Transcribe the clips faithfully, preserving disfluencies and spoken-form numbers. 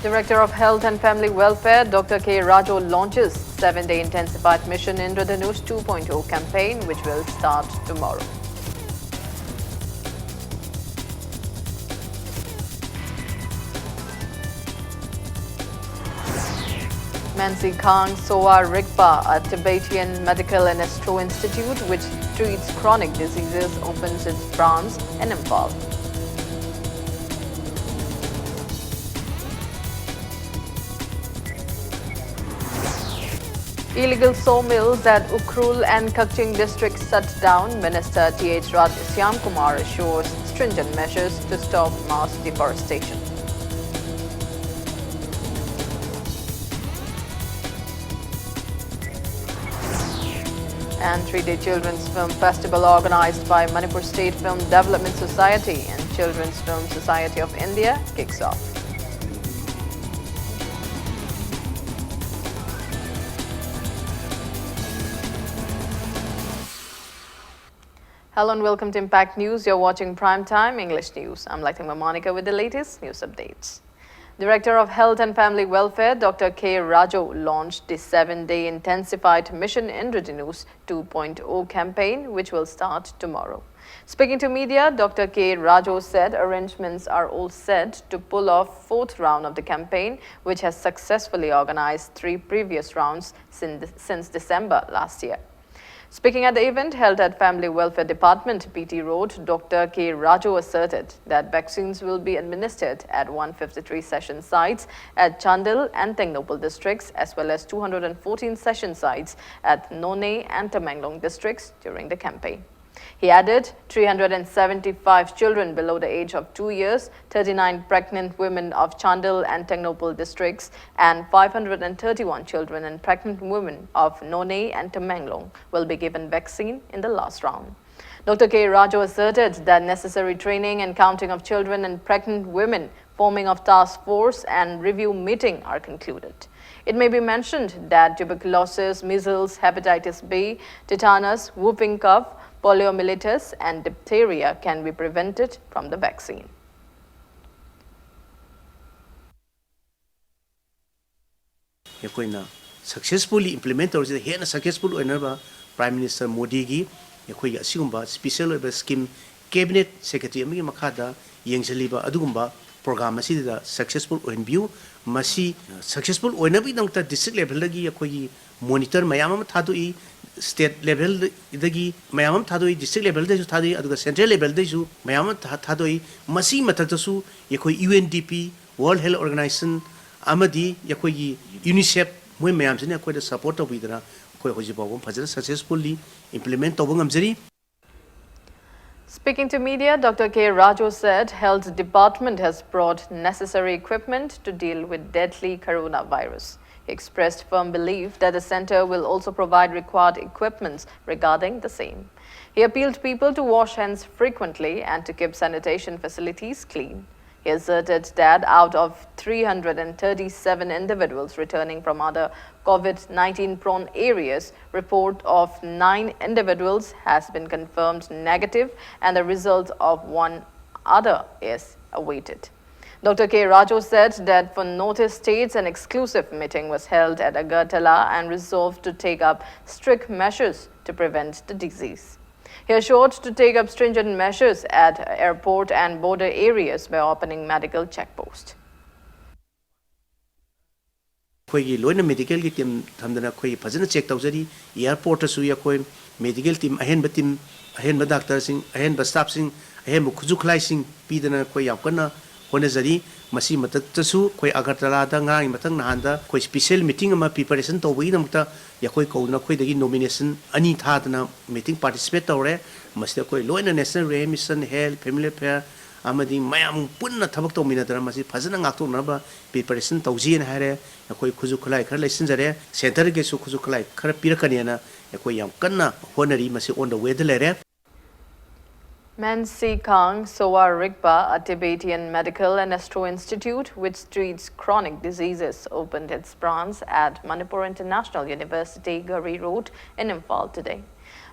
Director of Health and Family Welfare, Doctor K Raju, launches seven-day intensified Mission Indradhanush 2.0 campaign, which will start tomorrow. Mansi Khang Sowa Rigpa, a Tibetan medical and astro institute which treats chronic diseases, opens its branch in Imphal. Illegal sawmills at Ukhrul and Kakching districts shut down. Minister T H Raj Shyam Kumar assures stringent measures to stop mass deforestation. And three-day Children's Film Festival organized by Manipur State Film Development Society and Children's Film Society of India kicks off. Hello and welcome to Impact News. You're watching Prime Time English News. I'm Latima Monica with the latest news updates. Director of Health and Family Welfare, Doctor K Raju, launched the seven-day intensified Mission Indradhanush 2.0 campaign, which will start tomorrow. Speaking to media, Doctor K Raju said arrangements are all set to pull off fourth round of the campaign, which has successfully organized three previous rounds since, since December last year. Speaking at the event held at Family Welfare Department, P T Road, Doctor K Raju asserted that vaccines will be administered at 153 session sites at Chandel and Tengnoupal districts, as well as 214 session sites at Noney and Tamenglong districts during the campaign. He added, 375 children below the age of two years, 39 pregnant women of Chandel and Tengnoupal districts, and 531 children and pregnant women of Noney and Tamenglong will be given vaccine in the last round. Doctor K Raju asserted that necessary training and counting of children and pregnant women, forming of task force and review meeting are concluded. It may be mentioned that tuberculosis, measles, hepatitis B, tetanus, whooping cough, poliomyelitis, and diphtheria can be prevented from the vaccine. ꯑꯩꯈꯣꯏꯅ successfully implement ꯇꯧꯔꯤꯁꯤꯗ ꯍꯦꯟꯅ successful ꯑꯣꯏꯅꯕ Prime Minister ꯃꯣꯗꯤꯒꯤ ꯑꯩꯈꯣꯏꯒꯤ ꯑꯁꯤꯒꯨꯝꯕ special ꯑꯣꯏꯕ scheme cabinet secretary ꯑꯃꯒꯤ ꯃꯈꯥꯗ ꯌꯦꯡꯁꯤꯜꯂꯤꯕ ꯑꯗꯨꯒꯨꯝꯕ program ꯑꯁꯤꯗ successful ꯑꯣꯏꯍꯟꯕꯤꯌꯨ꯫ ꯃꯁꯤ successful ꯑꯣꯏꯅꯕꯒꯤꯗꯃꯛꯇ district levelꯗꯒꯤ ꯑꯩꯈꯣꯏꯒꯤ monitor ꯃꯌꯥꯝ ꯑꯃ ꯊꯥꯗꯣꯛꯏ, state levelꯗꯒꯤ ꯃꯌꯥꯝ ꯑꯃ ꯊꯥꯗꯣꯛꯏ, district levelꯗꯩꯁꯨ ꯊꯥꯗꯣꯛꯏ, ꯑꯗꯨꯒ central levelꯗꯩꯁꯨ ꯃꯌꯥꯝ ꯑꯃ ꯊꯥ- ꯊꯥꯗꯣꯛꯏ꯫ ꯃꯁꯤꯒꯤ ꯃꯊꯛꯇꯁꯨ ꯑꯩꯈꯣꯏ UNDP, World Health Organization ꯑꯃꯗꯤ ꯑꯩꯈꯣꯏꯒꯤ UNICEF, ꯃꯣꯏ ꯃꯌꯥꯝꯁꯤꯅ ꯑꯩꯈꯣꯏꯗ support ꯇꯧꯕꯤꯗꯅ ꯑꯩꯈꯣꯏ ꯍꯧꯖꯤꯛ ꯐꯥꯎꯕ ꯐꯖꯅ successfully implement ꯇꯧꯕ ꯉꯝꯖꯔꯤ꯫ Speaking to media, Doctor K Raju said health department has brought necessary equipment to deal with deadly coronavirus. He expressed firm belief that the center will also provide required equipments regarding the same. He appealed people to wash hands frequently and to keep sanitation facilities clean. He asserted that out of three hundred and thirty-seven individuals returning from other COVID nineteen prone areas, report of nine individuals has been confirmed negative and the result of one other is awaited. Doctor K Raju said that for Northeast states, an exclusive meeting was held at Agartala and resolved to take up strict measures to prevent the disease. He assured to take up stringent measures at airport and border areas by opening medical checkpost. ꯑꯩꯈꯣꯏꯒꯤ ꯂꯣꯏꯅ medicalꯒꯤ team ꯊꯝꯗꯅ ꯑꯩꯈꯣꯏ ꯐꯖꯅ check ꯇꯧꯖꯔꯤ꯫ Airportꯇꯁꯨ ꯑꯩꯈꯣꯏ medical team, ꯑꯍꯦꯟꯕ team, ꯑꯍꯦꯟꯕ doctorꯁꯤꯡ, ꯑꯍꯦꯟꯕ staffꯁꯤꯡ, ꯑꯍꯦꯟꯕ ꯈꯨꯠꯁꯨ ꯈꯨꯠꯂꯥꯏꯁꯤꯡ ꯄꯤꯗꯅ ꯑꯩꯈꯣꯏ ꯌꯥꯝ ꯀꯟꯅ ꯍꯣꯠꯅꯖꯔꯤ꯫ ꯃꯁꯤ ꯃꯊꯛꯇꯁꯨ ꯑꯩꯈꯣꯏ ꯑꯒꯔꯇꯂꯥꯗ ꯉꯔꯥꯡꯒꯤ ꯃꯊꯪ ꯅꯍꯥꯟꯗ ꯑꯩꯈꯣꯏ special meeting ꯑꯃ preparation ꯇꯧꯕꯒꯤꯗꯃꯛꯇ ꯑꯩꯈꯣꯏ ꯀꯧꯗꯨꯅ ꯑꯩꯈꯣꯏꯗꯒꯤ nomination ꯑꯅꯤ ꯊꯥꯗꯅ meeting participate ꯇꯧꯔꯦ꯫ ꯃꯁꯤꯗ ꯑꯩꯈꯣꯏ ꯂꯣꯏꯅ National Rehab Mission, Health, Family Affair ꯑꯃꯗꯤ ꯃꯌꯥꯝ ꯄꯨꯟꯅ ꯊꯕꯛ ꯇꯧꯃꯤꯟꯅꯗꯅ ꯃꯁꯤ ꯐꯖꯅ ꯉꯥꯛꯊꯣꯛꯅꯕ preparation ꯇꯧꯁꯤꯅ ꯍꯥꯏꯔꯦ꯫ ꯑꯩꯈꯣꯏ ꯈꯨꯠꯁꯨ ꯈꯨꯠꯂꯥꯏ ꯈꯔ ꯂꯩꯁꯤꯟꯖꯔꯦ, centreꯒꯤꯁꯨ ꯈꯨꯠꯁꯨ ꯈꯨꯠꯂꯥꯏ ꯈꯔ ꯄꯤꯔꯛꯀꯅꯤꯅ ꯑꯩꯈꯣꯏ ꯌꯥꯝ ꯀꯟꯅ ꯍꯣꯠꯅꯔꯤ꯫ ꯃꯁꯤ on the wayꯗ ꯂꯩꯔꯦ꯫ Mensi Khang Sowa Rigpa, a Tibetan medical and astro institute which treats chronic diseases, opened its branch at Manipur International University, Gari Road, in Imphal today.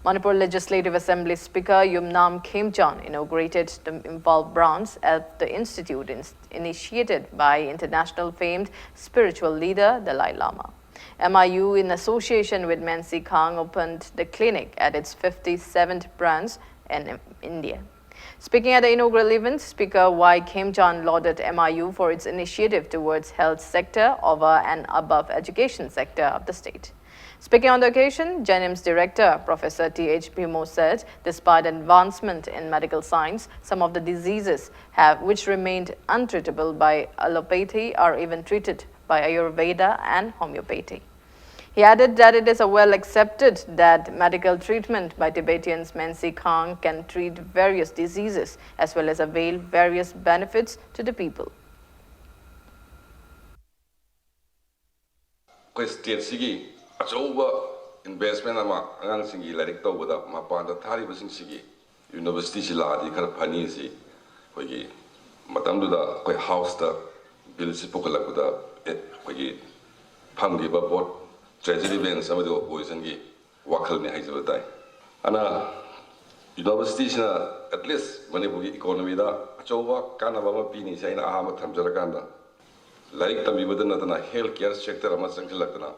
Manipur Legislative Assembly Speaker Yumnam Khemchand inaugurated the Imphal branch at the institute in- initiated by international famed spiritual leader Dalai Lama. M I U, in association with Mensi Khang, opened the clinic at its fifty-seventh branch in India. Speaking at the inaugural event, Speaker Y Khemchand lauded M I U for its initiative towards health sector over and above education sector of the state. Speaking on the occasion, JNIMS Director Professor T H Bhimo said, despite advancement in medical science, some of the diseases have, which remained untreatable by allopathy are even treated by Ayurveda and homeopathy. He added that it is a well accepted that medical treatment by Tibetans Mensi Khang can treat various diseases as well as avail various benefits to the people. ꯑꯩꯈꯣꯏ ꯁ꯭ꯇꯦꯠꯁꯤꯒꯤ ꯑꯆꯧꯕ investment ꯑꯃ ꯑꯉꯥꯡꯁꯤꯡꯒꯤ ꯂꯥꯏꯔꯤꯛ ꯇꯧꯕꯗ ꯃꯄꯥꯟꯗ ꯊꯥꯔꯤꯕꯁꯤꯡꯁꯤꯒꯤ ꯌꯨꯅꯤꯚꯔꯁꯤꯇꯤꯁꯤ ꯂꯥꯛꯑꯗꯤ ꯈꯔ ꯐꯅꯤ ꯁꯤ ꯑꯩꯈꯣꯏꯒꯤ ꯃꯇꯝꯗꯨꯗ ꯑꯩꯈꯣꯏ ꯍꯥꯎꯁꯇ ꯕꯤꯜꯁꯤ ꯄꯨꯈꯠꯂꯛꯄꯗ ꯑꯦ, ꯑꯩꯈꯣꯏꯒꯤ ꯐꯝꯈꯤꯕ ꯕꯣꯠ ꯇ꯭ꯔꯦꯖꯔꯤ ꯕꯦꯟꯁ ꯑꯃꯗꯤ ꯑꯣꯄꯣꯖꯤꯁꯟꯒꯤ ꯋꯥꯈꯜꯅꯤ ꯍꯥꯏꯖꯕ ꯇꯥꯏ꯫ ꯑꯗꯨꯅ ꯌꯨꯅꯤꯚꯔꯁꯤꯇꯤꯁꯤꯅ ꯑꯦꯠꯂꯤꯁ ꯃꯅꯤꯄꯨꯔꯒꯤ ꯏꯀꯣꯅꯣꯃꯤꯗ ꯑꯆꯧꯕ ꯀꯥꯟꯅꯕ ꯑꯃ ꯄꯤꯅꯤ ꯁꯤ ꯑꯩꯅ ꯑꯍꯥꯟꯕ ꯊꯝꯖꯔꯀꯥꯟꯗ ꯂꯥꯏꯔꯤꯛ ꯇꯝꯕꯤꯕꯗ ꯅꯠꯇꯅ ꯍꯦꯜꯊ ꯀꯤꯌꯔ ꯁꯦꯛꯇꯔ ꯑꯃ ꯆꯪꯁꯤꯜꯂꯛꯇꯅ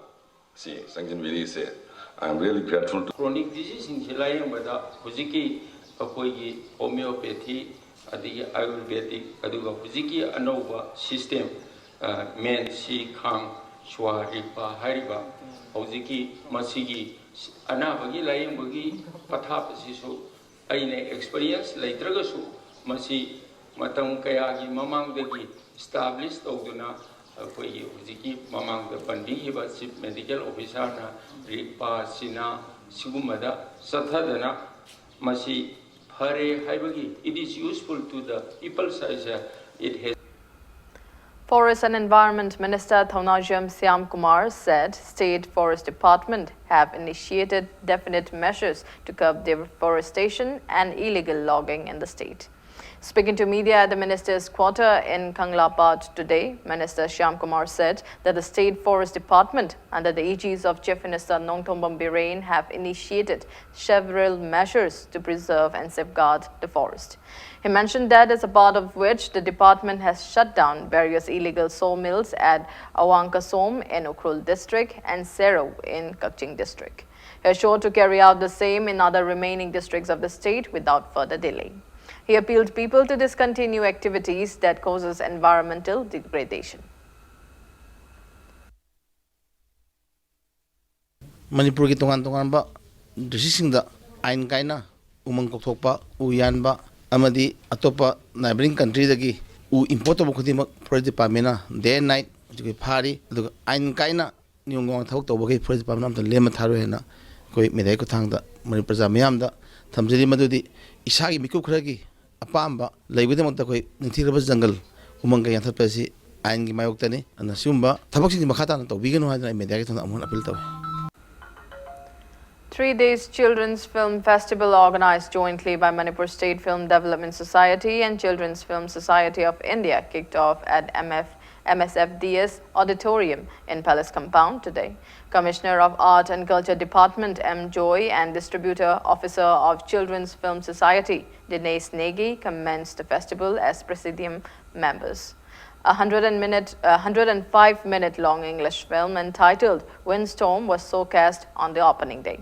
ꯁꯤ ꯆꯪꯁꯤꯟꯕꯤꯔꯤꯁꯦ I am really grateful to. Chronic ꯗꯤꯖꯤꯖꯁꯤꯡꯁꯤ ꯂꯥꯌꯦꯡꯕꯗ ꯍꯧꯖꯤꯛꯀꯤ ꯑꯩꯈꯣꯏꯒꯤ ꯍꯣꯃꯤꯌꯣꯄꯦꯊꯤ ꯑꯗꯒꯤ ꯑꯥꯌꯨꯔꯕꯦꯗꯤꯛ ꯑꯗꯨꯒ ꯍꯧꯖꯤꯛꯀꯤ ꯑꯅꯧꯕ ꯁꯤꯁꯇꯦꯝ ꯃꯦꯟꯁꯤ ꯈꯥꯡ ꯁ꯭ꯋꯥ ꯔꯤꯛꯄꯥ ꯍꯥꯏꯔꯤꯕ ꯍꯧꯖꯤꯛꯀꯤ ꯃꯁꯤꯒꯤ ꯑꯅꯥꯕꯒꯤ ꯂꯥꯌꯦꯡꯕꯒꯤ ꯄꯊꯥꯞ ꯑꯁꯤꯁꯨ ꯑꯩꯅ ꯑꯦꯛꯁꯄꯔꯤꯌꯦꯟꯁ ꯂꯩꯇ꯭ꯔꯒꯁꯨ ꯃꯁꯤ ꯃꯇꯝ ꯀꯌꯥꯒꯤ ꯃꯃꯥꯡꯗꯒꯤ ꯏꯁꯇꯥꯕ꯭ꯂꯤꯁ ꯇꯧꯗꯨꯅ ꯑꯩꯈꯣꯏꯒꯤ ꯍꯧꯖꯤꯛꯀꯤ ꯃꯃꯥꯡꯗ ꯄꯟꯕꯤꯈꯤꯕ ꯆꯤꯐ ꯃꯦꯗꯤꯀꯦꯜ ꯑꯣꯐꯤꯁꯥꯔꯅ ꯔꯤꯛꯄꯥ ꯆꯤꯅꯥ ꯁꯤꯒꯨꯝꯕꯗ ꯆꯠꯊꯗꯅ ꯃꯁꯤ ꯐꯔꯦ ꯍꯥꯏꯕꯒꯤ it is useful to the people such it has Forest and Environment Minister Thongnajam Shyamkumar said State Forest Department have initiated definite measures to curb deforestation and illegal logging in the state. Speaking to media at the minister's quarter in Kanglapad today, Minister Shyam Kumar said that the State Forest Department, under the aegis of Chief Minister Nongthombam Biren, have initiated several measures to preserve and safeguard the forest. He mentioned that as a part of which the department has shut down various illegal sawmills at Awangkasom in Ukhrul district and Sero in Kakching district. He assured to carry out the same in other remaining districts of the state without further delay. He appealed people to discontinue activities that causes environmental degradation. ꯃꯅꯤꯄꯨꯔꯒꯤ ꯇꯣꯉꯥꯟ ꯇꯣꯉꯥꯟꯕ ꯗꯤꯁꯇ꯭ꯔꯤꯛꯁꯤꯡꯗ ꯑꯥꯏꯟ ꯀꯥꯏꯅ ꯎꯃꯪ ꯀꯣꯛꯊꯣꯛꯄ, ꯎ ꯌꯥꯟꯕ ꯑꯃꯗꯤ ꯑꯇꯣꯞꯄ ꯅꯥꯏꯕꯔꯤꯡ ꯀꯟꯇ꯭ꯔꯤꯗꯒꯤ ꯎ ꯏꯝꯄꯣꯔꯠ ꯇꯧꯕ ꯈꯨꯗꯤꯡꯃꯛ ꯐꯣꯔꯦꯁ ꯗꯤꯄꯥꯔꯠꯃꯦꯟꯅ ꯗꯦ ꯑꯦꯟ ꯅꯥꯏꯠ ꯑꯩꯈꯣꯏ ꯐꯥꯔꯤ꯫ ꯑꯗꯨꯒ ꯑꯥꯏꯟ ꯀꯥꯏꯅ ꯅꯤꯌꯣꯝ ꯉꯥꯡ ꯊꯕꯛ ꯇꯧꯕꯈꯩ ꯐꯣꯔꯦꯁ ꯗꯤꯄꯥꯔꯠꯃꯦꯟ ꯑꯝꯇ ꯂꯦꯝꯃ ꯊꯥꯔꯣꯏ ꯍꯥꯏꯅ ꯑꯩꯈꯣꯏ ꯃꯦꯗꯤꯌꯥꯒꯤ ꯈꯨꯠꯊꯥꯡꯗ ꯃꯅꯤꯄꯨꯔ ꯄ꯭ꯔꯖꯥ ꯃꯤꯌꯥꯝꯗ ꯊꯝꯖꯔꯤ꯫ ꯃꯗꯨꯗꯤ ꯏꯁꯥꯒꯤ ꯃꯤꯀꯨꯞ ꯈꯔꯒꯤ ꯑꯄꯥꯝꯕ ꯂꯩꯕꯒꯤꯗꯃꯛꯇ ꯑꯩꯈꯣꯏ ꯅꯤꯡꯊꯤꯔꯕ ꯖꯪꯒꯜ ꯎꯃꯪ ꯀꯩ ꯌꯥꯟꯊꯠꯄ ꯑꯁꯤ ꯑꯥꯏꯟꯒꯤ ꯃꯥꯌꯣꯛꯇꯅꯤ꯫ ꯑꯗꯨꯅ ꯁꯤꯒꯨꯝꯕ ꯊꯕꯛꯁꯤꯡꯁꯤ ꯃꯈꯥ ꯇꯥꯅ ꯇꯧꯕꯤꯒꯅꯨ ꯍꯥꯏꯗꯅ ꯑꯩ ꯃꯦꯗꯤꯌꯥꯒꯤ ꯊꯣꯡꯗ ꯑꯃꯨꯛ ꯍꯟꯅ ꯑꯄꯤꯜ ꯇꯧꯏ꯫ Three days Children's Film Festival, organized jointly by Manipur State Film Development Society and Children's Film Society of India, kicked off at M F, M S F D S Auditorium in Palace Compound today. Commissioner of Art and Culture Department M Joy and Distributor Officer of Children's Film Society Dinesh Negi commenced the festival as presidium members. A hundred and minute, a hundred and five minute long English film entitled Windstorm was showcased on the opening day.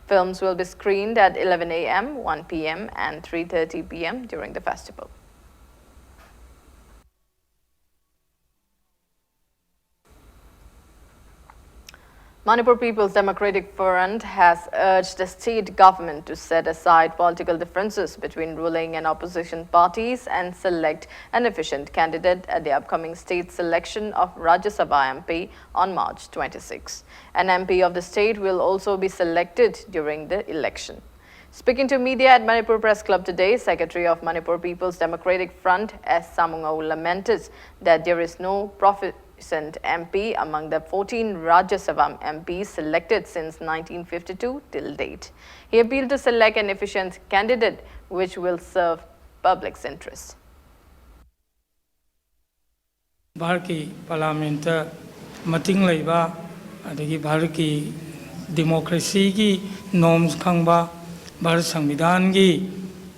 Films will be screened at eleven a m, one p m, and three thirty p m during the festival. Manipur People's Democratic Front has urged the state government to set aside political differences between ruling and opposition parties and select an efficient candidate at the upcoming state selection of Rajya Sabha M P on March twenty-six. An M P of the state will also be selected during the election. Speaking to media at Manipur Press Club today, Secretary of Manipur People's Democratic Front, S Samungao, lamented that there is no proficient M P among the fourteen Rajya Sabha M Ps selected since nineteen fifty-two till date. He appealed to select an efficient candidate which will serve public's interest. ꯚꯥꯔꯠꯀꯤ ꯄꯥꯔꯂꯥꯃꯦꯟꯇ ꯃꯇꯤꯡ ꯂꯩꯕ, ꯑꯗꯒꯤ ꯚꯥꯔꯠꯀꯤ ꯗꯤꯃꯣꯀ꯭ꯔꯦꯁꯤꯒꯤ ꯅꯣꯔꯝꯁ ꯈꯪꯕ, ꯚꯥꯔꯠ ꯁꯪꯕꯤꯙꯥꯟꯒꯤ,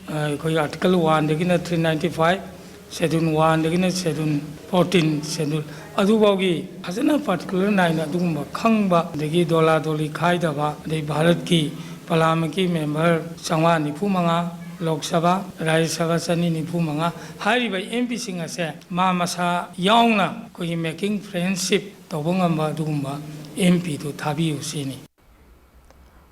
ꯑ, ꯑꯩꯈꯣꯏꯒꯤ article ꯋꯥꯟꯗꯒꯤꯅ three ninety five, schedule ꯋꯥꯟꯗꯒꯤꯅ ꯁꯦꯗꯨꯜ ꯐꯣꯔꯇꯤꯟ, ꯁꯦꯗꯨꯜ ꯑꯗꯨꯐꯥꯎꯒꯤ ꯐꯖꯅ ꯄꯥꯔꯇꯤꯀꯨꯂꯔ ꯅꯥꯏꯅ ꯑꯗꯨꯒꯨꯝꯕ ꯈꯪꯕ, ꯑꯗꯒꯤ ꯗꯣꯂꯥ ꯗꯣꯂꯤ ꯈꯥꯏꯗꯕ, ꯑꯗꯩ ꯚꯥꯔꯠꯀꯤ ꯄꯥꯔꯂꯥꯃꯦꯟꯀꯤ ꯃꯦꯝꯕꯔ ꯆꯥꯝꯃꯉꯥ ꯅꯤꯐꯨ ꯃꯉꯥ, ꯂꯣꯛ ꯁꯚꯥ, ꯔꯥꯖ꯭ꯌ ꯁꯚꯥ ꯆꯅꯤ ꯅꯤꯐꯨ ꯃꯉꯥ, ꯍꯥꯏꯔꯤꯕ ꯑꯦꯝ ꯄꯤꯁꯤꯡ ꯑꯁꯦ ꯃꯥ ꯃꯁꯥ ꯌꯥꯎꯅ ꯑꯩꯈꯣꯏꯒꯤ ꯃꯦꯀꯤꯡ ꯐ꯭ꯔꯦꯟꯁꯤꯞ ꯇꯧꯕ ꯉꯝꯕ ꯑꯗꯨꯒꯨꯝꯕ ꯑꯦꯝ ꯄꯤꯗꯨ ꯊꯥꯕꯤꯌꯨ ꯁꯤꯅꯤ꯫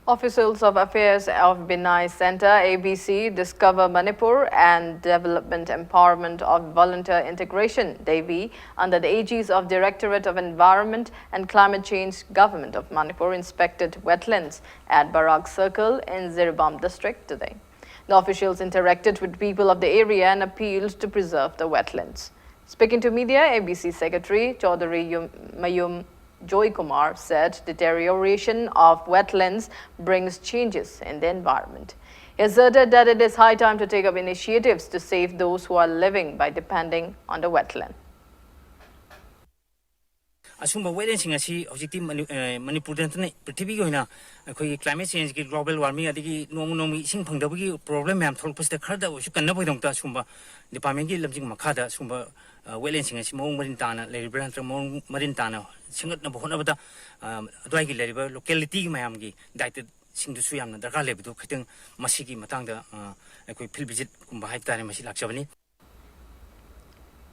Officials of Affairs of Bnai Centre, A B C, Discover Manipur and Development Empowerment of Volunteer Integration, DEVI, under the aegis of Directorate of Environment and Climate Change, Government of Manipur, inspected wetlands at Barak Circle in Jiribam District today. The officials interacted with people of the area and appealed to preserve the wetlands. Speaking to media, A B C Secretary Chaudhary Yum- Mayum Joy Kumar said deterioration of wetlands brings changes in the environment. He asserted that it is high time to take up initiatives to save those who are living by depending on the wetland. ꯑꯁꯨꯝꯕ ꯋꯦꯠꯂꯦꯟꯁꯤꯡ ꯑꯁꯤ ꯍꯧꯖꯤꯛꯇꯤ money- ꯑꯦ, ꯃꯅꯤꯄꯨꯔꯗ ꯅꯠꯇꯅ ꯄ꯭ꯔꯤꯊꯤꯕꯤꯒꯤ ꯑꯣꯏꯅ ꯑꯩꯈꯣꯏꯒꯤ climate ꯆꯦꯟꯖꯀꯤ, global warming, ꯑꯗꯒꯤ ꯅꯣꯡꯃ ꯅꯣꯡꯃꯒꯤ ꯏꯁꯤꯡ ꯐꯪꯗꯕꯒꯤ ꯄ꯭ꯔꯣꯕ꯭ꯂꯦꯝ ꯃꯌꯥꯝ ꯊꯣꯛꯂꯛꯄꯁꯤꯗ ꯈꯔꯗ ꯑꯣꯏꯔꯁꯨ ꯀꯟꯅꯕꯒꯤꯗꯃꯛꯇ ꯑꯁꯨꯝꯕ ꯗꯤꯄꯥꯔꯠꯃꯦꯟꯒꯤ ꯂꯝꯖꯤꯡ ꯃꯈꯥꯗ ꯑꯁꯨꯝꯕ, ꯑ, ꯋꯦꯠꯂꯦꯟꯁꯤꯡ ꯑꯁꯤ ꯃꯑꯣꯡ ꯃꯔꯤꯟ ꯇꯥꯅ ꯂꯩꯔꯤꯕ꯭ꯔꯥ ꯅꯠꯇ꯭ꯔꯒ ꯃꯑꯣꯡ ꯃꯔꯤꯟ ꯇꯥꯅ ꯁꯦꯝꯒꯠꯅꯕ ꯍꯣꯠꯅꯕꯗ, ꯑ, ꯑꯗꯨꯋꯥꯏꯒꯤ ꯂꯩꯔꯤꯕ ꯂꯣꯀꯦꯂꯤꯇꯤꯒꯤ ꯃꯌꯥꯝꯒꯤ ꯗꯥꯏꯇꯁꯤꯡꯗꯨꯁꯨ ꯌꯥꯝꯅ ꯗꯔꯀꯥꯔ ꯂꯩꯕꯗꯨ ꯈꯤꯇꯪ ꯃꯁꯤꯒꯤ ꯃꯇꯥꯡꯗ, ꯑ, ꯑꯩꯈꯣꯏ ꯐꯤꯜ ꯚꯤꯖꯤꯠꯀꯨꯝꯕ ꯍꯥꯏꯕ ꯇꯥꯔꯦ, ꯃꯁꯤ ꯂꯥꯛꯆꯕꯅꯤ꯫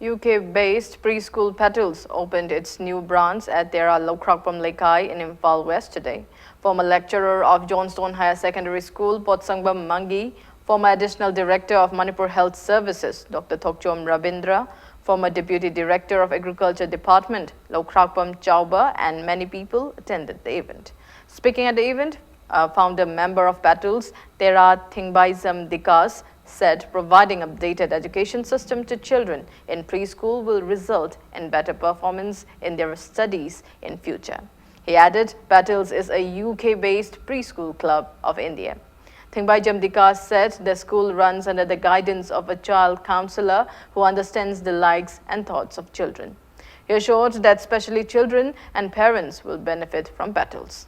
U K-based preschool Petals opened its new branch at Tera Lokrakpam Leikai in Imphal West today. Former lecturer of Johnstone Higher Secondary School, Potsangbam Mangi, former Additional Director of Manipur Health Services, Doctor Thokchom Rabindra, former Deputy Director of Agriculture Department, Lokrakpam Chauba, and many people attended the event. Speaking at the event, a founder member of Petals, Tera Thingbaizam Dikas, said providing updated education system to children in preschool will result in better performance in their studies in future. He added, Petals is a U K-based preschool club of India. Thingbai Jamdika said the school runs under the guidance of a child counselor who understands the likes and thoughts of children. He assured that specially children and parents will benefit from battles.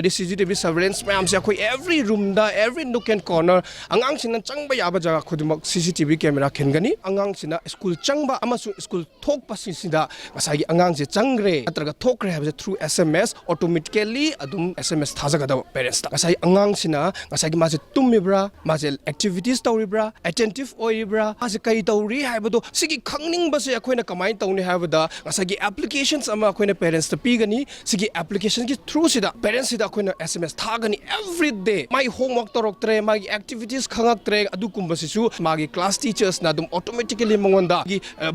ꯁꯤ C T V surveillance ꯃꯌꯥꯝꯁꯦ ꯑꯩꯈꯣꯏ every ꯔꯨꯝꯗ, every ꯅꯨꯛ and corner, ꯑꯉꯥꯡꯁꯤꯡꯅ ꯆꯪꯕ ꯌꯥꯕ ꯖꯒꯥ ꯈꯨꯗꯤꯡꯃꯛ C C T V camera ꯈꯤꯟꯒꯅꯤ꯫ ꯑꯉꯥꯡꯁꯤꯅ ꯁ꯭ꯀꯨꯜ ꯆꯪꯕ ꯑꯃꯁꯨꯡ ꯁ꯭ꯀꯨꯜ ꯊꯣꯛꯄꯁꯤꯡꯁꯤꯗ ꯉꯁꯥꯏꯒꯤ ꯑꯉꯥꯡꯁꯦ ꯆꯪꯈ꯭ꯔꯦ ꯅꯠꯇ꯭ꯔꯒ ꯊꯣꯛꯈ꯭ꯔꯦ ꯍꯥꯏꯕꯁꯦ ꯊ꯭ꯔꯨ ꯑꯦꯁ ꯑꯦꯝ ꯑꯦꯁ ꯑꯣꯇꯣꯃꯦꯇꯤꯀꯦꯜꯂꯤ ꯑꯗꯨꯝ ꯑꯦꯁ ꯑꯦꯝ ꯑꯦꯁ ꯊꯥꯖꯒꯗꯕ ꯄꯦꯔꯦꯟꯁꯇ꯫ ꯉꯁꯥꯏ ꯑꯉꯥꯡꯁꯤꯅ ꯉꯁꯥꯏꯒꯤ ꯃꯥꯁꯦ ꯇꯨꯝꯃꯤꯕ꯭ꯔꯥ, ꯃꯥꯁꯦ ꯑꯦꯛꯇꯤꯚꯤꯇꯤꯁ ꯇꯧꯔꯤꯕ꯭ꯔꯥ, ꯑꯦꯇꯦꯟꯇꯤꯚ ꯑꯣꯏꯔꯤꯕ꯭ꯔꯥ, ꯃꯥꯁꯦ ꯀꯔꯤ ꯇꯧꯔꯤ ꯍꯥꯏꯕꯗꯣ ꯁꯤꯒꯤ ꯈꯪꯅꯤꯡꯕꯁꯦ ꯑꯩꯈꯣꯏꯅ ꯀꯃꯥꯏꯅ ꯇꯧꯅꯤ ꯍꯥꯏꯕꯗ ꯉꯁꯥꯏꯒꯤ ꯑꯦꯄ꯭ꯂꯤꯀꯦꯁꯟꯁ ꯑꯃ ꯑꯩꯈꯣꯏꯅ ꯄꯦꯔꯦꯟꯁꯇ ꯄꯤꯒꯅꯤ꯫ ꯁꯤꯒꯤ ꯑꯦꯄ꯭ꯂꯤꯀꯦꯁꯟꯒꯤ ꯊ꯭ꯔꯨꯁꯤꯗ ꯄꯦꯔꯦꯟꯁꯁꯤꯗ ꯑꯩꯈꯣꯏꯅ ꯑꯦꯁ ꯑꯦꯝ ꯑꯦꯁ ꯊꯥꯒꯅꯤ ꯑꯦꯚ꯭ꯔꯤ ꯗꯦ꯫ ꯃꯥꯒꯤ ꯍꯣꯝꯋꯥꯔꯛ ꯇꯧꯔꯛꯇ꯭ꯔꯦ, ꯃꯥꯒꯤ ꯑꯦꯛꯇꯤꯚꯤꯇꯤꯁ ꯈꯪꯉꯛꯇ꯭ꯔꯦ, ꯑꯗꯨꯒꯨꯝꯕꯁꯤꯁꯨ ꯃꯥꯒꯤ ꯀ꯭ꯂꯥꯁ ꯇꯤꯆꯔꯁꯅ ꯑꯗꯨꯝ ꯑꯣꯇꯣꯃꯦꯇꯤꯀꯦꯜꯂꯤ ꯃꯉꯣꯟꯗ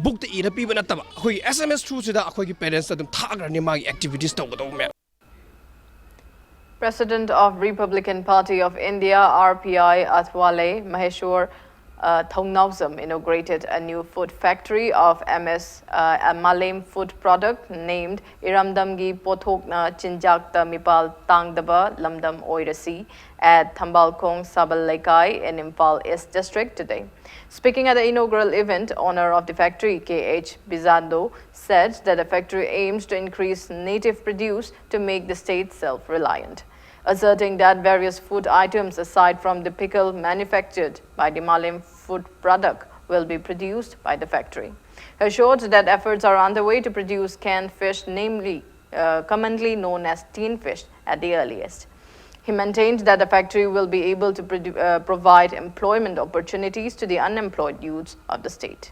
ꯕꯨꯛꯇ ꯏꯔ ꯄꯤꯕ ꯅꯠꯇꯕ ꯑꯩꯈꯣꯏꯒꯤ ꯑꯦꯁ ꯑꯦꯝ ꯑꯦꯁ ꯊ꯭ꯔꯨꯁꯤꯗ ꯑꯩꯈꯣꯏꯒꯤ ꯄꯦꯔꯦꯟꯁꯇ ꯑꯗꯨꯝ ꯊꯥꯈ꯭ꯔꯅꯤ ꯃꯥꯒꯤ ꯑꯦꯛꯇꯤꯚꯤꯇꯤꯁ ꯇꯧꯒꯗꯧꯕ ꯃꯌꯥꯝ꯫ President of Republican Party of India, R P I, Athwale Maheshwar uh, Thongnaosam inaugurated a new food factory of M S uh, Malem Food Product named Iramdamgi Pothokna Chinjakta Mipal Tangdaba Lamdam Oirasi at Thambalkhong Sabal Leikai in Imphal East District today. Speaking at the inaugural event, owner of the factory, K H Bizando, said that the factory aims to increase native produce to make the state self-reliant, asserting that various food items aside from the pickle manufactured by the Malem Food Product will be produced by the factory. He assured that efforts are underway to produce canned fish, namely uh, commonly known as tin fish, at the earliest. He maintained that the factory will be able to produ- uh, provide employment opportunities to the unemployed youths of the state.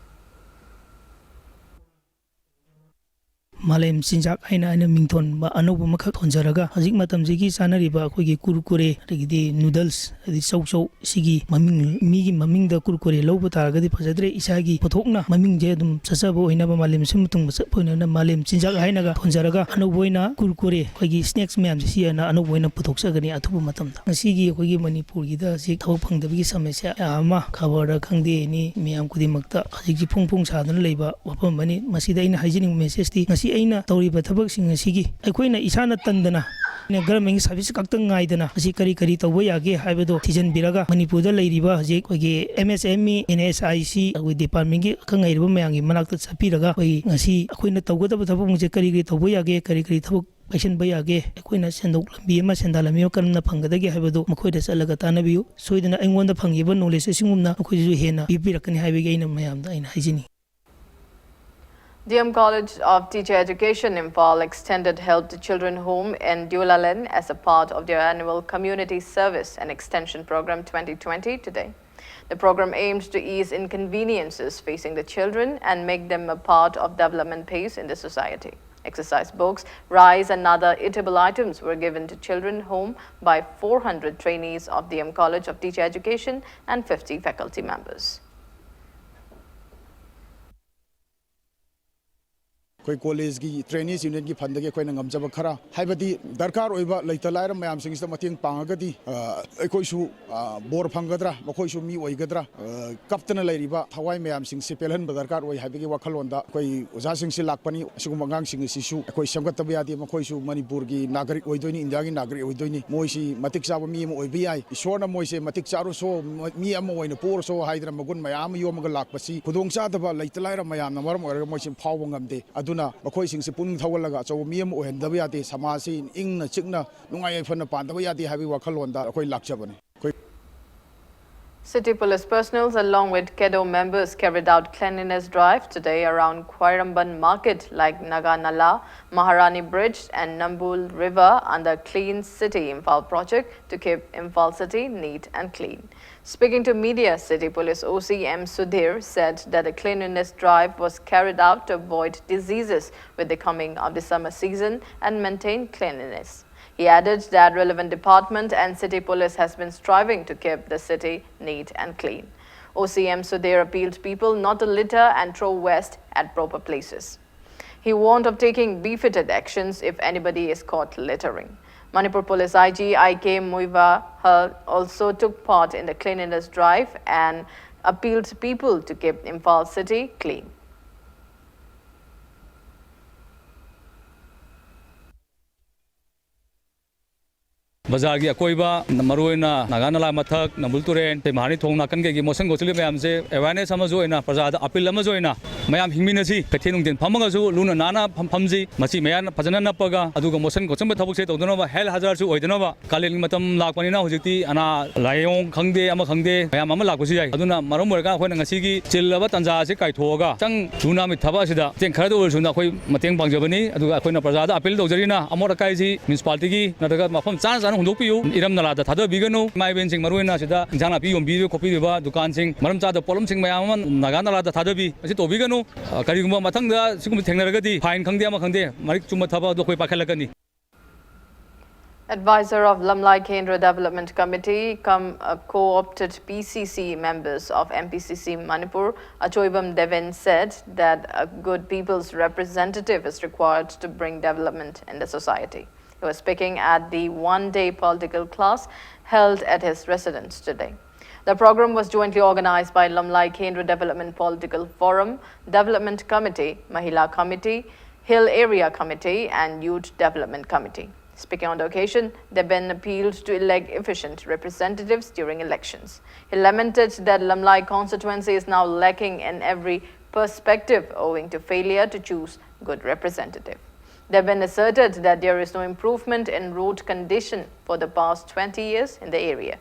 ꯃꯥꯂꯦꯝ ꯆꯤꯟꯖꯥꯛ ꯍꯥꯏꯅ ꯑꯩꯅ ꯃꯤꯡꯊꯣꯟꯕ ꯑꯅꯧꯕ ꯑꯃꯈꯛ ꯊꯣꯟꯖꯔꯒ, ꯍꯧꯖꯤꯛ ꯃꯇꯝꯁꯤꯒꯤ ꯆꯥꯅꯔꯤꯕ ꯑꯩꯈꯣꯏꯒꯤ ꯀꯨꯔꯀꯨꯔꯦ, ꯑꯗꯒꯤꯗꯤ ꯅꯨꯗꯜꯁ, ꯑꯗꯩ ꯆꯧꯆꯧ, ꯁꯤꯒꯤ ꯃꯃꯤꯡ, ꯃꯤꯒꯤ ꯃꯃꯤꯡꯗ ꯀꯨꯔꯀꯨꯔꯦ ꯂꯧꯕ ꯇꯥꯔꯒꯗꯤ ꯐꯖꯗ꯭ꯔꯦ꯫ ꯏꯁꯥꯒꯤ ꯄꯣꯊꯣꯛꯅ ꯃꯃꯤꯡꯁꯦ ꯑꯗꯨꯝ ꯆꯠꯆꯕ ꯑꯣꯏꯅꯕ, ꯃꯥꯂꯦꯝ ꯁꯤꯟꯕ ꯊꯨꯡꯕ ꯆꯠꯄ ꯑꯣꯏꯅꯕ ꯃꯥꯂꯦꯝ ꯆꯤꯟꯖꯥꯛ ꯍꯥꯏꯅꯒ ꯊꯣꯟꯖꯔꯒ, ꯑꯅꯧꯕ ꯑꯣꯏꯅ ꯀꯨꯔꯀꯨꯔꯦ, ꯑꯩꯈꯣꯏꯒꯤ ꯁ꯭ꯅꯦꯛꯁ ꯃꯌꯥꯝꯁꯦ ꯁꯤ ꯑꯣꯏꯅ ꯑꯅꯧꯕ ꯑꯣꯏꯅ ꯄꯨꯊꯣꯛꯆꯒꯅꯤ ꯑꯊꯨꯕ ꯃꯇꯝꯗ꯫ ꯉꯁꯤꯒꯤ ꯑꯩꯈꯣꯏꯒꯤ ꯃꯅꯤꯄꯨꯔꯒꯤꯗ ꯍꯧꯖꯤꯛ ꯊꯕꯛ ꯐꯪꯗꯕꯒꯤ ꯁꯃꯁ꯭ꯌꯥ ꯀꯌꯥ ꯑꯃ, ꯈꯕꯔꯗ ꯈꯪꯗꯦ, ꯑꯦꯅꯤ ꯃꯌꯥꯝ ꯈꯨꯗꯤꯡꯃꯛꯇ ꯍꯧꯖꯤꯛꯁꯤ ꯐꯣꯡ ꯐꯣꯡ ꯁꯥꯗꯨꯅ ꯂꯩꯕ ꯋꯥꯐꯝ ꯑꯃꯅꯤ꯫ ꯃꯁꯤꯗ ꯑꯩꯅ ꯍꯥꯏꯖꯅꯤꯡꯕ ꯃꯦꯁꯦꯖꯇꯤ, ꯉꯁꯤ ꯑꯩꯅ ꯇꯧꯔꯤꯕ ꯊꯕꯛꯁꯤꯡ ꯑꯁꯤꯒꯤ ꯑꯩꯈꯣꯏꯅ ꯏꯁꯥꯅ ꯇꯟꯗꯅ ꯑꯩꯅ ꯒꯔꯃꯦꯟꯒꯤ ꯁꯥꯔꯚꯤꯁ ꯈꯛꯇꯪ ꯉꯥꯏꯗꯅ ꯍꯧꯖꯤꯛ ꯀꯔꯤ ꯀꯔꯤ ꯇꯧꯕ ꯌꯥꯒꯦ ꯍꯥꯏꯕꯗꯣ ꯊꯤꯖꯤꯟꯕꯤꯔꯒ, ꯃꯅꯤꯄꯨꯔꯗ ꯂꯩꯔꯤꯕ ꯍꯧꯖꯤꯛ ꯑꯩꯈꯣꯏꯒꯤ M S M E, N S I C, ꯑꯩꯈꯣꯏ ꯗꯤꯄꯥꯔꯠꯃꯦꯟꯒꯤ ꯑꯈꯪ ꯑꯍꯩꯔꯕ ꯃꯌꯥꯝꯒꯤ ꯃꯅꯥꯛꯇ ꯆꯠꯄꯤꯔꯒ, ꯑꯩꯈꯣꯏ ꯉꯁꯤ ꯑꯩꯈꯣꯏꯅ ꯇꯧꯒꯗꯕ ꯊꯕꯛꯁꯦ ꯀꯔꯤ ꯀꯔꯤ ꯇꯧꯕ ꯌꯥꯒꯦ, ꯀꯔꯤ ꯀꯔꯤ ꯊꯕꯛ ꯄꯥꯏꯁꯤꯟꯕ ꯌꯥꯒꯦ, ꯑꯩꯈꯣꯏꯅ ꯁꯦꯟꯊꯣꯛ ꯂꯝꯕꯤ ꯑꯃ, ꯁꯦꯟꯗꯥꯟ ꯂꯝꯕꯤ ꯑꯃ ꯀꯔꯝꯅ ꯐꯪꯒꯗꯒꯦ ꯍꯥꯏꯕꯗꯨ ꯃꯈꯣꯏꯗ ꯆꯠꯂꯒ ꯇꯥꯟꯅꯕꯤꯌꯨ꯫ ꯁꯣꯏꯗꯅ ꯑꯩꯉꯣꯟꯗ ꯐꯪꯉꯤꯕ ꯅꯣꯂꯦꯖ ꯑꯁꯤꯒꯨꯝꯅ ꯃꯈꯣꯏꯗꯁꯨ ꯍꯦꯟꯅ ꯄꯤꯕꯤꯔꯛꯀꯅꯤ ꯍꯥꯏꯕꯒꯤ ꯑꯩꯅ ꯃꯌꯥꯝꯗ ꯑꯩꯅ ꯍꯥꯏꯖꯅꯤꯡꯏ꯫ D M College of Teacher Education Imphal extended help to children home in Dulalen as a part of their annual community service and extension program twenty twenty today. The program aims to ease inconveniences facing the children and make them a part of development pace in the society. Exercise books, rice and other eatable items were given to children home by four hundred trainees of D M College of Teacher Education and fifty faculty members. ꯑꯩꯈꯣꯏ ꯀꯣꯂꯦꯖꯀꯤ ꯇ꯭ꯔꯦꯅꯤꯁ ꯌꯨꯅꯤꯌꯟꯒꯤ ꯐꯟꯗꯒꯤ ꯑꯩꯈꯣꯏꯅ ꯉꯝꯖꯕ ꯈꯔ, ꯍꯥꯏꯕꯗꯤ ꯗꯔꯀꯥꯔ ꯑꯣꯏꯕ ꯂꯩꯇ ꯂꯥꯏꯔ ꯃꯌꯥꯝꯁꯤꯡꯁꯤꯗ ꯃꯇꯦꯡ ꯄꯥꯡꯉꯒꯗꯤ ꯑꯩꯈꯣꯏꯁꯨ ꯕꯣꯔ ꯐꯪꯒꯗ꯭ꯔꯥ, ꯃꯈꯣꯏꯁꯨ ꯃꯤ ꯑꯣꯏꯒꯗ꯭ꯔꯥ, ꯀꯞꯇꯅ ꯂꯩꯔꯤꯕ ꯊꯋꯥꯏ ꯃꯌꯥꯝꯁꯤꯡꯁꯤ ꯄꯦꯜꯍꯟꯕ ꯗꯔꯀꯥꯔ ꯑꯣꯏ ꯍꯥꯏꯕꯒꯤ ꯋꯥꯈꯜꯂꯣꯟꯗ ꯑꯩꯈꯣꯏ ꯑꯣꯖꯥꯁꯤꯡꯁꯤ ꯂꯥꯛꯄꯅꯤ꯫ ꯑꯁꯤꯒꯨꯝꯕ ꯑꯉꯥꯡꯁꯤꯡ ꯑꯁꯤꯁꯨ ꯑꯩꯈꯣꯏ ꯁꯦꯝꯒꯠꯇꯕ ꯌꯥꯗꯦ꯫ ꯃꯈꯣꯏꯁꯨ ꯃꯅꯤꯄꯨꯔꯒꯤ ꯅꯥꯒꯔꯤꯛ ꯑꯣꯏꯗꯣꯏꯅꯤ, ꯏꯟꯗꯤꯌꯥꯒꯤ ꯅꯥꯒꯔꯤꯛ ꯑꯣꯏꯗꯣꯏꯅꯤ꯫ ꯃꯣꯏꯁꯤ ꯃꯇꯤꯛ ꯆꯥꯕ ꯃꯤ ꯑꯃ ꯑꯣꯏꯕ ꯌꯥꯏ꯫ ꯏꯁꯣꯔꯅ ꯃꯣꯏꯁꯦ ꯃꯇꯤꯛ ꯆꯥꯔꯁꯨ, ꯃꯤ ꯑꯃ ꯑꯣꯏꯅ ꯄꯣꯛꯑꯁꯨ ꯍꯥꯏꯗꯅ ꯃꯒꯨꯟ ꯃꯌꯥꯝ ꯑꯃ ꯌꯣꯝꯃꯒ ꯂꯥꯛꯄꯁꯤ ꯈꯨꯗꯣꯡꯆꯥꯗꯕ ꯂꯩꯇ ꯂꯥꯏꯔ ꯃꯌꯥꯝꯅ ꯃꯔꯝ ꯑꯣꯏꯔꯒ ꯃꯣꯏꯁꯤ ꯐꯥꯎꯕ ꯉꯝꯗꯦ꯫ ꯑꯗꯨꯅ ꯃꯈꯣꯏꯁꯤꯡꯁꯤ ꯄꯨꯛꯅꯤꯡ ꯊꯧꯒꯠꯂꯒ ꯑꯆꯧꯕ ꯃꯤ ꯑꯃ ꯑꯣꯏꯍꯟꯗꯕ ꯌꯥꯗꯦ꯫ ꯁꯃꯥꯖꯁꯤ ꯏꯪꯅ ꯆꯤꯛꯅ ꯅꯨꯡꯉꯥꯏ ꯌꯥꯏꯐꯅ ꯄꯥꯟꯗꯕ ꯌꯥꯗꯦ ꯍꯥꯏꯕꯒꯤ ꯋꯥꯈꯜꯂꯣꯟꯗ ꯑꯩꯈꯣꯏ ꯂꯥꯛꯆꯕꯅꯤ꯫ ꯑꯩꯈꯣꯏ City Police personnel along with CADO members carried out cleanliness drive today around Khwairamband Market like Naga Nala, Maharani Bridge and Nambul River under Clean City Imphal project to keep Imphal city neat and clean. Speaking to media, City Police O C M Sudhir said that the cleanliness drive was carried out to avoid diseases with the coming of the summer season and maintain cleanliness. He added that relevant department and city police has been striving to keep the city neat and clean. O C M Sudhir appealed people not to litter and throw waste at proper places. He warned of taking befitted actions if anybody is caught littering. Manipur Police I G I K Muivahar also took part in the cleanliness drive and appealed people to keep Imphal city clean. ꯕꯖꯥꯔꯒꯤ ꯑꯀꯣꯏꯕ, ꯃꯔꯨꯑꯣꯏꯅ ꯅꯥꯒꯥ ꯅꯂꯥ ꯃꯊꯛ, ꯅꯝꯕꯨꯜ ꯇꯨꯔꯦꯟ, ꯁꯤ ꯃꯍꯥꯅꯤ ꯊꯣꯡ ꯅꯥꯀꯟ ꯀꯩꯒꯤ ꯃꯣꯠꯁꯟ ꯀꯣꯠꯁꯤꯜꯂꯤ ꯃꯌꯥꯝꯁꯦ awareness ꯑꯃꯁꯨ ꯑꯣꯏꯅ, ꯄ꯭ꯔꯖꯥꯗ appeal ꯑꯃꯁꯨ ꯑꯣꯏꯅ, ꯃꯌꯥꯝ ꯍꯤꯡꯃꯤꯟꯅꯁꯤ, ꯀꯩꯊꯦꯜ ꯅꯨꯡꯊꯦꯜ ꯐꯝꯃꯒꯁꯨ ꯂꯨꯅ ꯅꯥꯟꯅ ꯐꯝ-, ꯐꯝꯁꯤ꯫ ꯃꯆꯤ ꯃꯌꯥ ꯐꯖꯅ ꯅꯞꯄꯒ, ꯑꯗꯨꯒ ꯃꯣꯠꯁꯟ ꯀꯣꯠꯁꯟꯕ ꯊꯕꯛꯁꯦ ꯇꯧꯗꯅꯕ, health hazardꯁꯨ ꯑꯣꯏꯗꯅꯕ꯫ ꯀꯥꯂꯦꯟꯒꯤ ꯃꯇꯝ ꯂꯥꯛꯄꯅꯤꯅ ꯍꯧꯖꯤꯛꯇꯤ ꯑꯅꯥ ꯂꯥꯏꯑꯣꯡ ꯈꯪꯗꯦ, ꯑꯃ ꯈꯪꯗꯦ, ꯃꯌꯥꯝ ꯑꯃ ꯂꯥꯛꯄꯁꯨ ꯌꯥꯏ꯫ ꯑꯗꯨꯅ ꯃꯔꯝ ꯑꯣꯏꯔꯒ ꯑꯩꯈꯣꯏꯅ ꯉꯁꯤꯒꯤ ꯆꯤꯜꯂꯕ ꯇꯥꯟꯖꯥ ꯑꯁꯤ ꯀꯥꯏꯊꯣꯛꯑꯒ, ꯈꯤꯇꯪ ꯂꯨ ꯅꯥꯟꯕꯒꯤ ꯊꯕꯛ ꯑꯁꯤꯗ ꯃꯇꯦꯡ ꯈꯔꯗ ꯑꯣꯏꯔꯁꯨꯅ ꯑꯩꯈꯣꯏ ꯃꯇꯦꯡ ꯄꯥꯡꯖꯕꯅꯤ꯫ ꯑꯗꯨꯒ ꯑꯩꯈꯣꯏꯅ ꯄ꯭ꯔꯖꯥꯗ appeal ꯇꯧꯖꯔꯤꯅ, ꯑꯃꯣꯠ ꯑꯀꯥꯏꯁꯤ municipalityꯒꯤ ꯅꯠꯇ꯭ꯔꯒ ꯃꯐꯝ ꯆꯥꯅ ꯆꯥꯅ ꯍꯨꯟꯗꯣꯛꯄꯤꯌꯨ꯫ ꯏꯔꯝ ꯅꯂꯥꯗ ꯊꯥꯗꯕꯤꯒꯅꯨ꯫ ꯏꯃꯥ ꯏꯕꯦꯟꯁꯤꯡ, ꯃꯔꯨꯑꯣꯏꯅ ꯁꯤꯗ ꯏꯟꯁꯥꯡ ꯅꯥꯄꯤ ꯌꯣꯟꯕꯤꯔꯤꯕ ꯈꯣꯠꯄꯤꯔꯤꯕ ꯗꯨꯀꯥꯟꯁꯤꯡ, ꯃꯔꯝ ꯆꯥꯗꯕ ꯄꯣꯠꯂꯝꯁꯤꯡ ꯃꯌꯥꯝ ꯑꯃ ꯅꯥꯒꯥ ꯅꯂꯥꯗ ꯊꯥꯗꯕꯤ, ꯃꯁꯤ ꯇꯧꯕꯤꯒꯅꯨ꯫ ꯑ, ꯀꯔꯤꯒꯨꯝꯕ ꯃꯊꯪꯗ ꯁꯤꯒꯨꯝꯕ ꯊꯦꯡꯅꯔꯒꯗꯤ fine ꯈꯪꯗꯦ, ꯑꯃ ꯈꯪꯗꯦ, ꯃꯔꯤꯛ ꯆꯨꯝꯕ ꯊꯕꯛ ꯑꯗꯨ ꯑꯩꯈꯣꯏ ꯄꯥꯏꯈꯠꯂꯛꯀꯅꯤ꯫ Advisor of Lamlai Kendra Development Committee cum, uh, co-opted P C C members of M P C C Manipur, Achoibam Deven, said that a good people's representative is required to bring development in the society. He was speaking at the one-day political class held at his residence today. The program was jointly organized by Lamlai Kendra Development Political Forum, Development Committee, Mahila Committee, Hill Area Committee, and Youth Development Committee. Speaking on the occasion, Deben appealed to elect efficient representatives during elections. He lamented that Lamlai constituency is now lacking in every perspective owing to failure to choose good representative. Deben asserted that there is no improvement in road condition for the past twenty years in the area.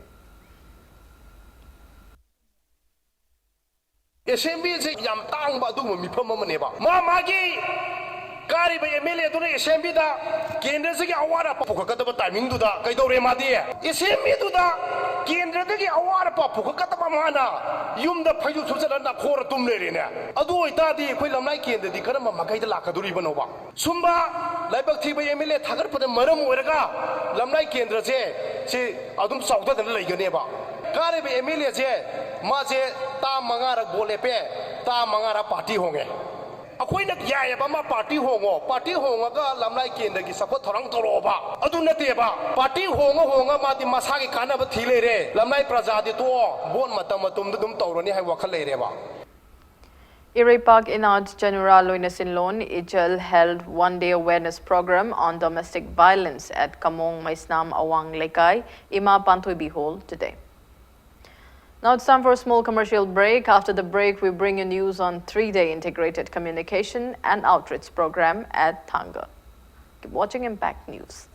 ꯑꯦꯁꯦꯝꯕ꯭ꯂꯤꯁꯦ ꯌꯥꯝ ꯇꯥꯡꯕ ꯑꯗꯨꯒꯨꯝꯕ ꯃꯤꯐꯝ ꯑꯃꯅꯦꯕ꯫ ꯃꯥ ꯃꯥꯒꯤ ꯀꯥꯔꯤꯕ M L A ꯑꯗꯨꯅ ꯑꯦꯁꯦꯝꯕ꯭ꯂꯤꯗ ꯀꯦꯟꯗ꯭ꯔꯁꯤꯒꯤ ꯑꯋꯥꯠ ꯑꯄꯥ ꯄꯨꯈꯠꯀꯗꯕ ꯇꯥꯏꯃꯤꯡꯗꯨꯗ ꯀꯩꯗꯧꯔꯦ? ꯃꯥꯗꯤ ꯑꯦꯁꯦꯝꯕ꯭ꯂꯤꯗꯨꯗ ꯀꯦꯟꯗ꯭ꯔꯗꯒꯤ ꯑꯋꯥꯠ ꯑꯄꯥ ꯄꯨꯈꯠꯀꯗꯕ ꯃꯥꯅ ꯌꯨꯝꯗ ꯐꯩꯖꯨꯞ ꯁꯨꯞꯆꯜꯂ ꯅꯥꯈꯣꯔ ꯇꯨꯝ ꯂꯩꯔꯦꯅꯦ꯫ ꯑꯗꯨ ꯑꯣꯏꯇꯥꯔꯗꯤ ꯑꯩꯈꯣꯏ ꯂꯝꯂꯥꯏ ꯀꯦꯟꯗ꯭ꯔꯗꯤ ꯀꯔꯝꯕ ꯃꯥꯏꯀꯩꯗ ꯂꯥꯛꯀꯗꯣꯔꯤꯕꯅꯣꯕ? ꯁꯨꯝꯕ ꯂꯥꯏꯕꯛ ꯊꯤꯕ ꯑꯦꯝ ꯑꯦꯜ ꯑꯦ ꯊꯥꯒꯠꯄꯗ ꯃꯔꯝ ꯑꯣꯏꯔꯒ ꯂꯝꯂꯥꯏ ꯀꯦꯟꯗ꯭ꯔꯁꯦ ꯁꯤ ꯑꯗꯨꯝ ꯆꯥꯎꯊꯗꯅ ꯂꯩꯒꯅꯦꯕ꯫ ꯀꯥꯔꯤꯕ ꯑꯦꯝ ꯑꯦꯜ ꯑꯦꯁꯦ ꯃꯥꯁꯦ ꯇꯥ ꯃꯉꯥꯔꯛ ꯚꯣꯠ ꯂꯦꯞꯄꯦ, ꯇꯥ ꯃꯉꯥꯔꯛ ꯄꯥꯔꯇꯤ ꯍꯣꯡꯉꯦ꯫ ꯑꯩꯈꯣꯏꯅ ꯌꯥꯏꯑꯕ ꯑꯃ ꯄꯥꯔꯇꯤ ꯍꯣꯡꯉꯣ, ꯄꯥꯔꯇꯤ ꯍꯣꯡꯉꯒ ꯂꯝꯂꯥꯏ ꯀꯦꯟꯗ꯭ꯔꯒꯤ ꯆꯥꯎꯈꯠ ꯊꯧꯔꯥꯡ ꯇꯧꯔꯛꯑꯣꯕ꯫ ꯑꯗꯨ ꯅꯠꯇꯦꯕ, ꯄꯥꯔꯇꯤ ꯍꯣꯡꯉ ꯍꯣꯡꯉ ꯃꯥꯗꯤ ꯃꯁꯥꯒꯤ ꯀꯥꯟꯅꯕ ꯊꯤ ꯂꯩꯔꯦ꯫ ꯂꯝꯂꯥꯏ ꯄ꯭ꯔꯖꯥꯗꯤ ꯇꯣꯛꯑꯣ, ꯚꯣꯠ ꯃꯇꯝ ꯃꯇꯝꯗ ꯑꯗꯨꯝ ꯇꯧꯔꯅꯤ ꯍꯥꯏꯕ ꯋꯥꯈꯜ ꯂꯩꯔꯦꯕ꯫ Iraipak Inaj Chanura Loinasinlon Ichal held one-day awareness program on domestic violence at Kamong Maisnam Awang Lekai, Ima Panthoibi Hall today. Now it's time for a small commercial break. After the break, we bring you news on three-day integrated communication and outreach program at Thanga. Keep watching Impact News.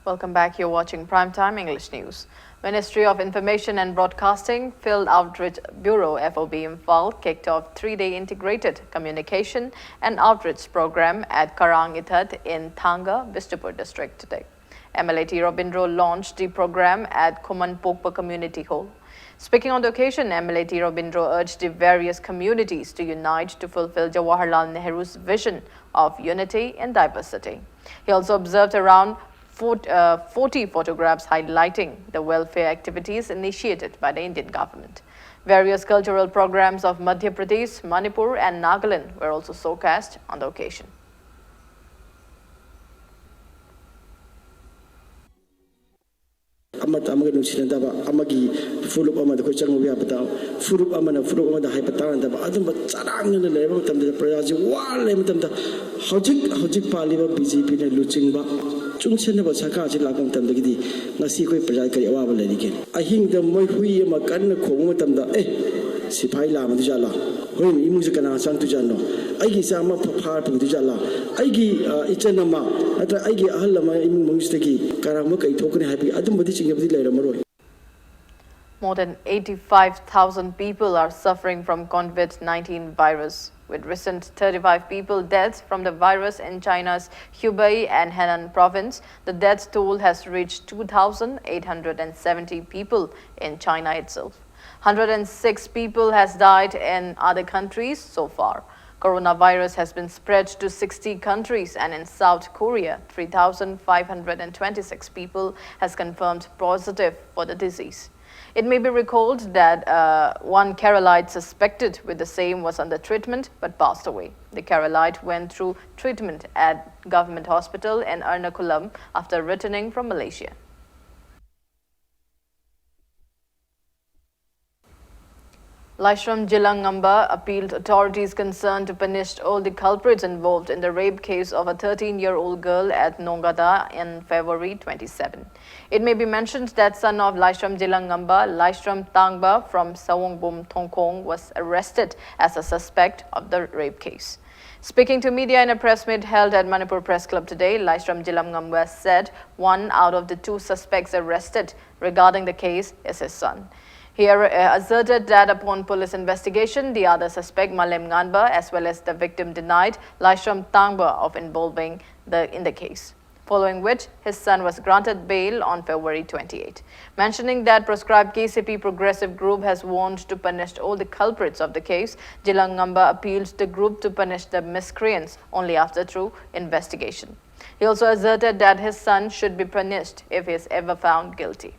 Welcome back. You're watching Primetime English News. Ministry of Information and Broadcasting Field Outreach Bureau, F O B Imphal, kicked off three-day integrated communication and outreach program at Karang Ithat in Thanga, Bishnupur district today. M L A T Robindro launched the program at Khoman Pokpa Community Hall. Speaking on the occasion, M L A T Robindro urged the various communities to unite to fulfill Jawaharlal Nehru's vision of unity in diversity. He also observed around forty, uh, forty photographs highlighting the welfare activities initiated by the Indian government. Various cultural programs of Madhya Pradesh, Manipur, and Nagaland were also showcased on the occasion. ꯑꯃꯠꯇ ꯑꯃꯒ ꯅꯨꯡꯁꯤꯅꯗꯕ, ꯑꯃꯒꯤ ꯐꯨꯔꯨꯞ ꯑꯃꯗ ꯑꯩꯈꯣꯏ ꯆꯪꯉꯨꯕ ꯌꯥꯕꯗ, ꯐꯨꯔꯨꯞ ꯑꯃꯅ ꯐꯨꯔꯨꯞ ꯑꯃꯗ ꯍꯥꯏꯕ ꯇꯥꯅꯗꯕ, ꯑꯗꯨꯝꯕ ꯆꯔꯥꯡꯅꯅ ꯂꯩꯔꯕ ꯃꯇꯝꯗꯗ, ꯄ꯭ꯔꯖꯥꯁꯤ ꯋꯥꯅ ꯂꯩꯕ ꯃꯇꯝꯗ, ꯍꯧꯖꯤꯛ ꯍꯧꯖꯤꯛ ꯄꯥꯜꯂꯤꯕ ꯕꯤ ꯖꯦ ꯄꯤꯅ ꯂꯨꯆꯤꯡꯕ ꯆꯨꯡꯁꯤꯟꯅꯕ ꯁꯔꯀꯥꯔꯁꯤ ꯂꯥꯛꯄ ꯃꯇꯝꯗꯒꯤꯗꯤ ꯉꯁꯤ ꯑꯩꯈꯣꯏ ꯄ꯭ꯔꯖꯥ ꯀꯔꯤ ꯑꯋꯥꯕ ꯂꯩꯔꯤꯒꯦ? ꯑꯍꯤꯡꯗ ꯃꯣꯏ ꯍꯨꯏ ꯑꯃ ꯀꯟꯅ ꯈꯣꯡꯕ ꯃꯇꯝꯗ, "ꯑꯦ, ꯁꯤꯐꯥꯏ ꯂꯥꯛꯑꯝꯃꯗꯣꯏ ꯖꯥꯠꯂꯥ? ꯍꯣꯏ, ꯏꯃꯨꯡꯁꯦ ꯀꯅꯥ ꯆꯪꯉꯛꯇꯣꯏ ꯖꯥꯠꯅꯣ? ꯑꯩꯒꯤ ꯏꯆꯥ ꯑꯃ ꯐ-, ꯐꯥꯔ ꯄꯨꯈꯤꯗꯣꯏ ꯖꯥꯠꯂꯥ? ꯑꯩꯒꯤ, ꯑ, ꯏꯆꯟ ꯑꯃ ꯅꯠꯇ꯭ꯔ ꯑꯩꯒꯤ ꯑꯍꯜ ꯑꯃ ꯏꯃꯨꯡ ꯃꯅꯨꯡꯁꯤꯗꯒꯤ ꯀꯔꯝꯕ ꯀꯩ ꯊꯣꯛꯀꯅꯤ?" ꯍꯥꯏꯕꯒꯤ ꯑꯗꯨꯝꯕꯗꯤ ꯆꯤꯡꯅꯕꯗꯤ ꯂꯩꯔꯝꯃꯔꯣꯏ꯫ More than eighty-five thousand people are suffering from COVID nineteen virus, with recent thirty-five people deaths from the virus in China's Hubei and Henan province. The death toll has reached two thousand eight hundred and seventy people in China itself. Hundred and six people has died in other countries so far. Coronavirus has been spread to sixty countries, and in South Korea, three thousand five hundred and twenty-six people has confirmed positive for the disease. It may be recalled that, uh, one Keralite suspected with the same was under treatment but passed away. The Keralite went through treatment at government hospital in Ernakulam after returning from Malaysia. Laishram Jilangamba appealed authorities concerned to punish all the culprits involved in the rape case of a thirteen-year-old girl at Nongada in February twenty-seven. It may be mentioned that son of Laishram Jilangamba, Laishram Tangba from Sawongbum Thongkhong, was arrested as a suspect of the rape case. Speaking to media in a press meet held at Manipur Press Club today, Laishram Jilangamba said one out of the two suspects arrested regarding the case is his son. He ar- uh, asserted that upon police investigation, the other suspect, Malem Nganba, as well as the victim, denied Laishram Tangba of involving the, in the case, following which his son was granted bail on February twenty-eight. Mentioning that proscribed K C P progressive group has warned to punish all the culprits of the case, Jilangamba appealed the group to punish the miscreants only after through investigation. He also asserted that his son should be punished if he is ever found guilty.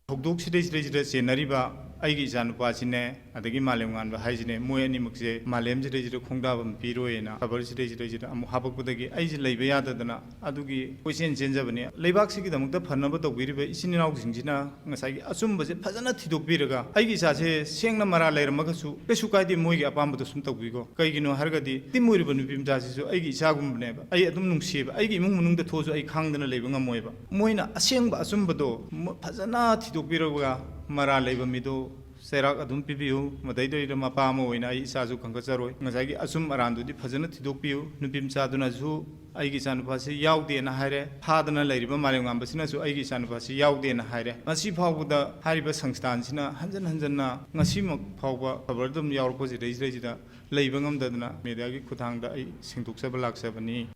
ꯊꯧꯗꯣꯛ ꯁꯤꯗꯩꯁꯤꯗꯩꯁꯤꯗ ꯆꯦꯟꯅꯔꯤꯕ ꯑꯩꯒꯤ ꯏꯆꯥꯅꯨꯄꯥꯁꯤꯅꯦ, ꯑꯗꯒꯤ ꯃꯥꯂꯦꯝ ꯉꯥꯟꯕ ꯍꯥꯏꯁꯤꯅꯦ, ꯃꯣꯏ ꯑꯅꯤꯃꯛꯁꯦ ꯃꯥꯂꯦꯝꯁꯤꯗꯩꯁꯤꯗ ꯈꯣꯡꯗꯥꯕ ꯑꯃ ꯄꯤꯔꯣꯏꯅ ꯈꯕꯔ ꯁꯤꯗꯩꯁꯤꯗꯩꯁꯤꯗ ꯑꯃꯨꯛ ꯍꯥꯄꯛꯄꯗꯒꯤ ꯑꯩꯁꯦ ꯂꯩꯕ ꯌꯥꯗꯗꯅ ꯑꯗꯨꯒꯤ ꯀꯣꯏꯆꯦꯟ ꯆꯦꯟꯖꯕꯅꯤ꯫ ꯂꯩꯕꯥꯛꯁꯤꯒꯤꯗꯃꯛꯇ ꯐꯅꯕ ꯇꯧꯕꯤꯔꯤꯕ ꯏꯆꯤꯟ ꯏꯅꯥꯎꯁꯤꯡꯁꯤꯅ ꯉꯁꯥꯏꯒꯤ ꯑꯆꯨꯝꯕꯁꯦ ꯐꯖꯅ ꯊꯤꯗꯣꯛꯄꯤꯔꯒ, ꯑꯩꯒꯤ ꯏꯆꯥꯁꯦ ꯁꯦꯡꯅ ꯃꯔꯥꯜ ꯂꯩꯔꯝꯃꯒꯁꯨ ꯀꯩꯁꯨ ꯀꯥꯏꯗꯦ, ꯃꯣꯏꯒꯤ ꯑꯄꯥꯝꯕꯗꯣ ꯁꯨꯝ ꯇꯧꯕꯤꯀꯣ꯫ ꯀꯩꯒꯤꯅꯣ ꯍꯥꯏꯔꯒꯗꯤ ꯇꯤꯝ ꯑꯣꯏꯔꯤꯕ ꯅꯨꯄꯤ ꯃꯆꯥꯁꯤꯁꯨ ꯑꯩꯒꯤ ꯏꯆꯥꯒꯨꯝꯕꯅꯦꯕ꯫ ꯑꯩ ꯑꯗꯨꯝ ꯅꯨꯡꯁꯤꯌꯦꯕ꯫ ꯑꯩꯒꯤ ꯏꯃꯨꯡ ꯃꯅꯨꯡꯗ ꯊꯣꯛꯑꯁꯨ ꯑꯩ ꯈꯥꯡꯗꯅ ꯂꯩꯕ ꯉꯝꯃꯣꯏꯕ꯫ ꯃꯣꯏꯅ ꯑꯁꯦꯡꯕ ꯑꯆꯨꯝꯕꯗꯣ ꯃ-, ꯐꯖꯅ ꯊꯤꯗꯣꯛꯄꯤꯔꯒ, ꯃꯔꯥꯜ ꯂꯩꯕ ꯃꯤꯗꯣ ꯆꯩꯔꯥꯛ ꯑꯗꯨꯝ ꯄꯤꯕꯤꯌꯨ꯫ ꯃꯗꯩꯗꯩꯗ ꯃꯄꯥ ꯑꯃ ꯑꯣꯏꯅ ꯑꯩ ꯏꯆꯥꯁꯨ ꯈꯟꯒꯠꯆꯔꯣꯏ꯫ ꯉꯁꯥꯏꯒꯤ ꯑꯆꯨꯝ ꯑꯔꯥꯟꯗꯨꯗꯤ ꯐꯖꯅ ꯊꯤꯗꯣꯛꯄꯤꯌꯨ꯫ ꯅꯨꯄꯤ ꯃꯆꯥꯗꯨꯅꯁꯨ ꯑꯩꯒꯤ ꯏꯆꯥꯅꯨꯄꯥꯁꯤ ꯌꯥꯎꯗꯦꯅ ꯍꯥꯏꯔꯦ, ꯐꯥꯗꯅ ꯂꯩꯔꯤꯕ ꯃꯥꯂꯦꯝꯉꯥꯟꯕꯁꯤꯅꯁꯨ ꯑꯩꯒꯤ ꯏꯆꯥꯅꯨꯄꯥꯁꯤ ꯌꯥꯎꯗꯦꯅ ꯍꯥꯏꯔꯦ꯫ ꯉꯁꯤ ꯐꯥꯎꯕꯗ ꯍꯥꯏꯔꯤꯕ ꯁꯪꯁꯊꯥꯟꯁꯤꯅ ꯍꯟꯖꯟ ꯍꯟꯖꯟꯅ ꯉꯁꯤꯃꯛ ꯐꯥꯎꯕ ꯈꯕꯔ ꯑꯗꯨꯝ ꯌꯥꯎꯔꯛꯄꯁꯤꯗꯩꯁꯤꯗꯩꯁꯤꯗ ꯂꯩꯕ ꯉꯝꯗꯗꯅ ꯃꯦꯗꯤꯌꯥꯒꯤ ꯈꯨꯠꯊꯥꯡꯗ ꯑꯩ ꯁꯦꯡꯗꯣꯛꯆꯕ ꯂꯥꯛꯆꯕꯅꯤ꯫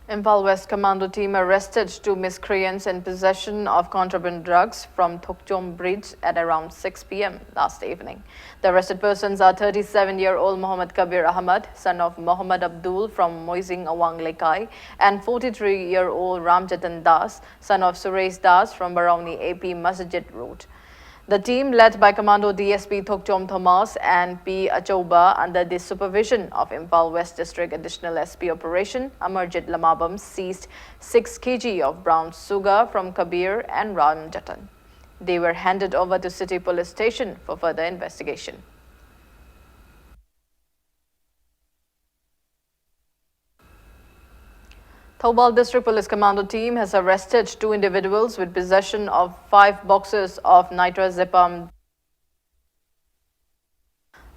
Imphal West Commando team arrested two miscreants in possession of contraband drugs from Thokchom Bridge at around six p m last evening. The arrested persons are thirty-seven-year-old Mohammad Kabir Ahmad, son of Mohammad Abdul from Moising Awang Lekai, and forty-three-year-old Ramjatan Das, son of Suresh Das from Barauni A P Masjid Road. The team, led by Commando D S P Thokchom Thomas and P Achauba, under the supervision of Imphal West District Additional S P Operation Amarjit Lamabam, seized six k g of brown sugar from Kabir and Ram Jatan. They were handed over to City Police Station for further investigation. Thoubal District Police Commando team has arrested two individuals with possession of five boxes of nitrazepam,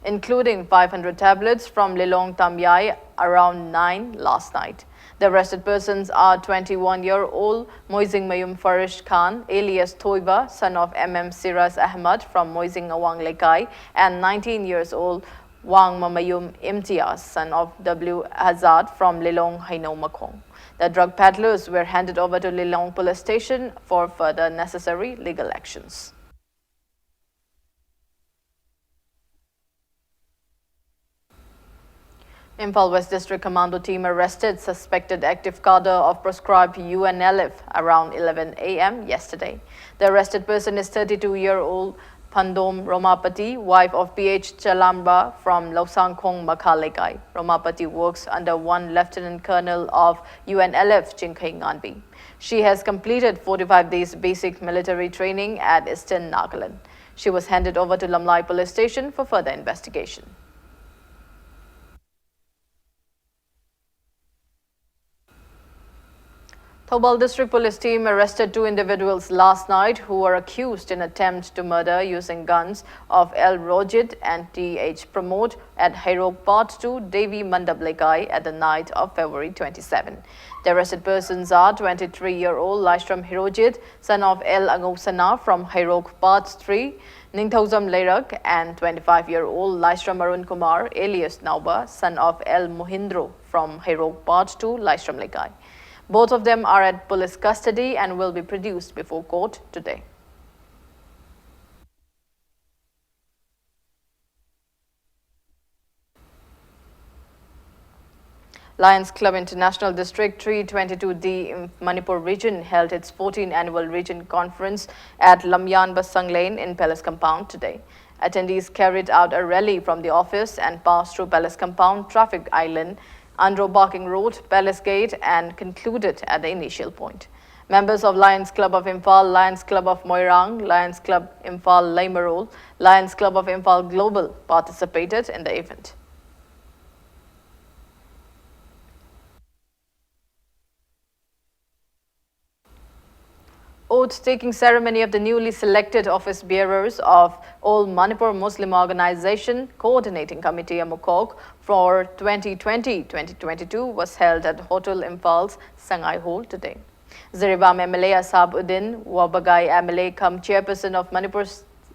including five hundred tablets, from Lilong Tamyai around nine last night. The arrested persons are twenty-one-year-old Moizingmayum Farish Khan, alias Thoiba, son of M M Siraz Ahmad from Moizing Awang Lekai, and nineteen years old Wang Mamayum Imtiaz, son of W Hazad from Lilong Haino Makhong. The drug peddlers were handed over to Lilong Police Station for further necessary legal actions. Imphal West District Commando team arrested suspected active cadre of proscribed U N L F around eleven a m yesterday. The arrested person is thirty-two-year-old Phandom Romapati, wife of P H Chalamba from Lausangkhong Makha Lekai. Romapati works under one Lieutenant Colonel of U N L F Chingkhei Nganbi. She has completed forty-five days basic military training at Eastern Nagaland. She was handed over to Lamlai Police Station for further investigation. Thoubal District Police team arrested two individuals last night who were accused in attempt to murder using guns of L Rojit and T H Pramod at Hairok Part two Devi Mandap Lekai at the night of February twenty-seven. The arrested persons are twenty-three-year-old Laishram Hirojit, son of L Angousana from Hairok Part three, Ningthoujam Leirak, and twenty-five-year-old Laishram Arun Kumar, alias Nauba, son of L Mohindro from Hairok Part two Laishram Lekai. Both of them are at police custody and will be produced before court today. Lions Club International District three twenty-two D in Manipur region held its fourteenth annual region conference at Lamyan Basang Lane in Palace Compound today. Attendees carried out a rally from the office and passed through Palace Compound, Traffic Island, Andro Barking Road, Palace Gate, and concluded at the initial point. Members of Lions Club of Imphal, Lions Club of Moirang, Lions Club Imphal Leimarol, Lions Club of Imphal Global participated in the event. Oath-taking ceremony of the newly selected office bearers of All Manipur Muslim Organization Coordinating Committee, AMUCOG, for twenty twenty twenty twenty-two was held at Hotel Imphal's Sangai Hall today. Jiribam M L A Asab Uddin, Wabagai M L A cum chairperson of Manipur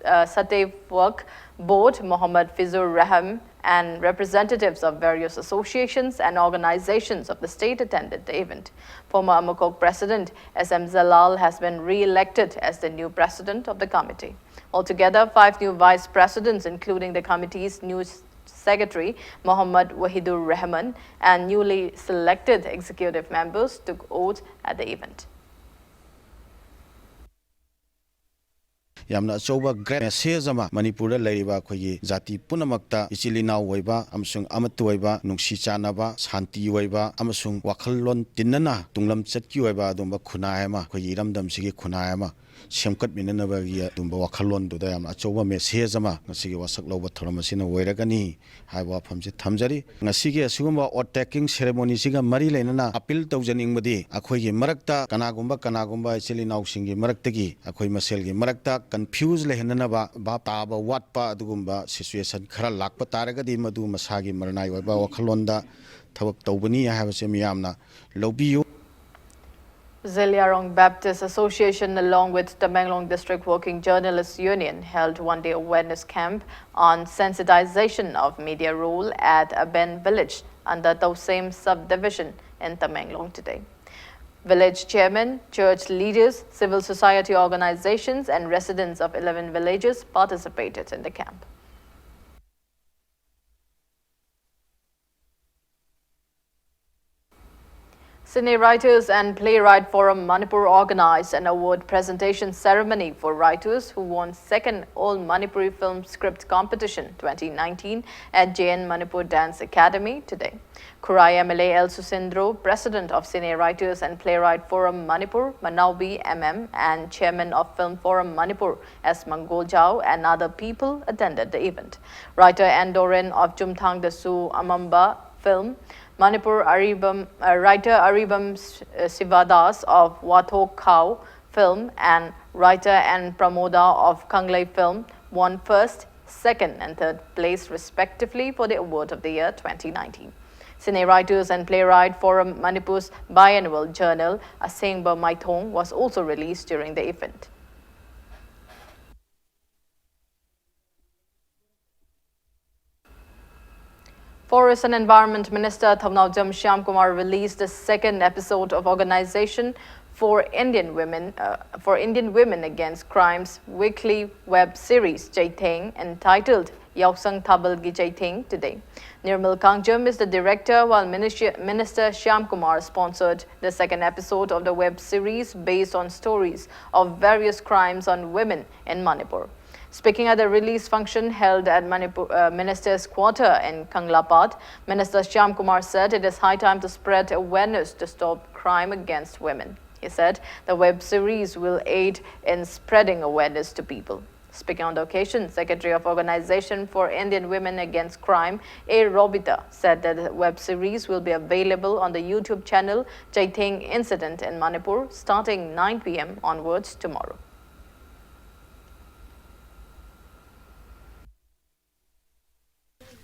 uh, Satewak Board, Mohammad Fizur Rahim, and representatives of various associations and organizations of the state attended the event. Former AMUCOG President S M Zalal has been re-elected as the new president of the committee. Altogether, five new vice presidents, including the committee's new s- secretary, Mohammad Wahidur Rahman, and newly selected executive members took oath at the event. ꯌꯥꯝꯅ ꯑꯆꯧꯕ great message ꯑꯃ ꯃꯅꯤꯄꯨꯔꯗ ꯂꯩꯔꯤꯕ ꯑꯩꯈꯣꯏꯒꯤ ꯖꯥꯇꯤ ꯄꯨꯝꯅꯃꯛꯇ ꯏꯆꯤꯜ ꯏꯅꯥꯎ ꯑꯣꯏꯕ ꯑꯃꯁꯨꯡ ꯑꯃꯠꯇ ꯑꯣꯏꯕ ꯅꯨꯡꯁꯤ ꯆꯥꯟꯅꯕ ꯁꯥꯟꯇꯤ ꯑꯣꯏꯕ ꯑꯃꯁꯨꯡ ꯋꯥꯈꯜꯂꯣꯟ ꯇꯤꯟꯅꯅ ꯇꯨꯡꯂꯝ ꯆꯠꯀꯤ ꯑꯣꯏꯕ ꯑꯗꯨꯒꯨꯝꯕ ꯈꯨꯟꯅꯥꯏ ꯑꯃ ꯑꯩꯈꯣꯏꯒꯤ ꯏꯔꯝꯗꯝꯁꯤꯒꯤ ꯈꯨꯟꯅꯥꯏ ꯑꯃ ꯁꯦꯝꯒꯠꯃꯤꯟꯅꯅꯕꯒꯤ ꯑꯗꯨꯒꯨꯝꯕ ꯋꯥꯈꯜꯂꯣꯟꯗꯨꯗ ꯌꯥꯝꯅ ꯑꯆꯧꯕ message ꯑꯃ ꯉꯁꯤꯒꯤ ꯋꯥꯁꯛ ꯂꯧꯕ ꯊꯧꯔꯝ ꯑꯁꯤꯅ ꯑꯣꯏꯔꯒꯅꯤ ꯍꯥꯏꯕ ꯋꯥꯐꯝꯁꯤ ꯊꯝꯖꯔꯤ꯫ ꯉꯁꯤꯒꯤ ꯑꯁꯤꯒꯨꯝꯕ oath taking ceremonyꯁꯤꯒ ꯃꯔꯤ ꯂꯩꯅꯅ appeal ꯇꯧꯖꯅꯤꯡꯕꯗꯤ ꯑꯩꯈꯣꯏꯒꯤ ꯃꯔꯛꯇ ꯀꯅꯥꯒꯨꯝꯕ ꯀꯅꯥꯒꯨꯝꯕ ꯏꯆꯤꯜ ꯏꯅꯥꯎꯁꯤꯡꯒꯤ ꯃꯔꯛꯇꯒꯤ ꯑꯩꯈꯣꯏ ꯃꯁꯦꯜꯒꯤ ꯃꯔꯛꯇ confuse ꯂꯩꯍꯟꯅꯅꯕ ꯚꯥꯞ ꯇꯥꯕ ꯋꯥꯠꯄ ꯑꯗꯨꯒꯨꯝꯕ situation ꯈꯔ ꯂꯥꯛꯄ ꯇꯥꯔꯒꯗꯤ ꯃꯗꯨ ꯃꯁꯥꯒꯤ ꯃꯔꯅꯥꯏ ꯑꯣꯏꯕ ꯋꯥꯈꯜꯂꯣꯟꯗ ꯊꯕꯛ ꯇꯧꯕꯅꯤ ꯍꯥꯏꯕꯁꯦ ꯃꯤꯌꯥꯝꯅ ꯂꯧꯕꯤꯌꯨ꯫ Zeliarong Baptist Association, along with Tamenglong District Working Journalists Union, held one-day awareness camp on sensitization of media role at Aben village under Tausem subdivision in Tamenglong today. Village chairmen, church leaders, civil society organizations, and residents of eleven villages participated in the camp. Cine Writers and Playwright Forum Manipur organized an award presentation ceremony for writers who won second All Manipuri Film Script Competition twenty nineteen at J N Manipur Dance Academy today. Khurai M L A L Susindro, President of Cine Writers and Playwright Forum Manipur, Manaobi M M, and Chairman of Film Forum Manipur, S Mangol Jao, and other people attended the event. Writer Andoran of Chumthang Dasu Amamba film, Manipur Aribam, uh, writer Aribam S- uh, Sivadas of Wathok Khao film, and writer N Pramoda of Kanglei film won first, second, and third place respectively for the Award of the Year twenty nineteen. Cine Writers and Playwright Forum Manipur's biannual journal, Asengba Maithong, was also released during the event. Forest and Environment Minister Thounaojam Shyamkumar released the second episode of Organization for Indian Women, uh, for Indian Women Against Crime's weekly web series, Chaitheng, entitled Yaosang Thabalgi Chaitheng today. Nirmal Kangjam is the director, while Minister, Minister Shyamkumar sponsored the second episode of the web series based on stories of various crimes on women in Manipur. Speaking at the release function held at Manipur uh, Minister's Quarter in Kanglapat, Minister Shyamkumar said it is high time to spread awareness to stop crime against women. He said the web series will aid in spreading awareness to people. Speaking on the occasion, Secretary of Organization for Indian Women Against Crime, A Robita, said that the web series will be available on the YouTube channel Chaitheng Incident in Manipur starting nine p m onwards tomorrow.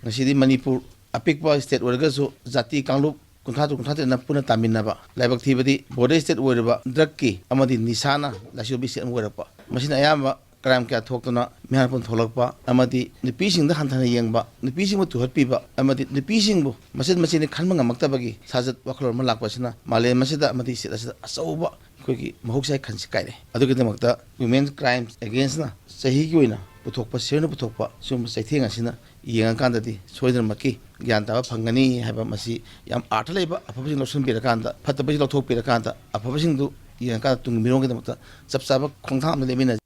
ꯉꯁꯤꯗꯤ ꯃꯅꯤꯄꯨꯔ ꯑꯄꯤꯛꯄ state ꯑꯣꯏꯔꯒꯁꯨ ꯖꯥꯇꯤ ꯀꯥꯡꯂꯨꯞ ꯀꯨꯟꯊ꯭ꯔꯥ ꯇꯔꯨꯛ ꯀꯨꯟꯊ꯭ꯔꯥ ꯇꯔꯦꯠꯅ ꯄꯨꯟꯅ ꯇꯥꯃꯤꯟꯅꯕ ꯂꯥꯏꯕꯛ ꯊꯤꯕꯗꯤ ꯕꯣꯔꯗꯔ ꯁ꯭ꯇꯦꯠ ꯑꯣꯏꯔꯤꯕ ꯗ꯭ꯔꯒꯀꯤ ꯑꯃꯗꯤ ꯅꯤꯁꯥꯅ ꯂꯥꯏꯆꯨꯕꯤ ꯁ꯭ꯇꯦꯠ ꯑꯃ ꯑꯣꯏꯔꯛꯄ꯫ ꯃꯁꯤꯅ ꯑꯌꯥꯝꯕ ꯀ꯭ꯔꯥꯏꯝ ꯀꯌꯥ ꯊꯣꯛꯇꯨꯅ ꯃꯤꯍꯥꯠ ꯃꯄꯨꯟ ꯊꯣꯛꯂꯛꯄ ꯑꯃꯗꯤ ꯅꯨꯄꯤꯁꯤꯡꯗ ꯍꯟꯊꯅ ꯌꯦꯡꯕ, ꯅꯨꯄꯤꯁꯤꯡꯕꯨ ꯇꯨꯍꯠꯄꯤꯕ ꯑꯃꯗꯤ ꯅꯨꯄꯤꯁꯤꯡꯕꯨ ꯃꯆꯦꯠ ꯃꯆꯦꯠꯅꯤ ꯈꯟꯕ ꯉꯝꯃꯛꯇꯕꯒꯤ ꯁꯥꯖꯠ ꯋꯥꯈꯜꯂꯣꯟ ꯑꯃ ꯂꯥꯛꯄ ꯑꯁꯤꯅ ꯃꯥꯂꯦꯝ ꯑꯁꯤꯗ ꯑꯃꯗꯤ ꯁ꯭ꯇꯦꯠ ꯑꯁꯤꯗ ꯑꯆꯧꯕ ꯑꯩꯈꯣꯏꯒꯤ ꯃꯍꯧꯁꯥꯒꯤ ꯈꯟꯁꯤ ꯀꯥꯏꯔꯦ꯫ ꯑꯗꯨꯒꯤꯗꯃꯛꯇ ꯋꯤꯃꯦꯟ ꯀ꯭ꯔꯥꯏꯝ ꯑꯦꯒꯦꯟꯁꯅ ꯆꯍꯤꯒꯤ ꯑꯣꯏꯅ ꯄꯨꯊꯣꯛꯄ, ꯁꯦꯜꯅ ꯄꯨꯊꯣꯛꯄ ꯁꯤꯒꯨꯝꯕ ꯆꯩꯊꯦꯡ ꯑꯁꯤꯅ ꯌꯦꯡꯉꯀꯥꯟꯗꯗꯤ ꯁꯣꯏꯗꯅꯃꯛꯀꯤ ꯒ꯭ꯌꯥꯟ ꯇꯥꯕ ꯐꯪꯒꯅꯤ ꯍꯥꯏꯕ, ꯃꯁꯤ ꯌꯥꯝ ꯑꯥꯔꯊ ꯂꯩꯕ ꯑꯐꯕꯁꯤꯡ ꯂꯧꯁꯤꯟꯕꯤꯔꯀꯥꯟꯗ, ꯐꯠꯇꯕꯁꯤꯡ ꯂꯧꯊꯣꯛꯄꯤꯔꯀꯥꯟꯗ ꯑꯐꯕꯁꯤꯡꯗꯨ ꯌꯦꯡꯉꯀꯥꯟꯗ ꯇꯨꯡꯒꯤ ꯃꯤꯔꯣꯜꯒꯤꯗꯃꯛꯇ ꯆꯞ ꯆꯥꯕ ꯈꯣꯡꯊꯥꯡ ꯑꯃ ꯂꯦꯞꯃꯤꯟꯅꯁꯤ꯫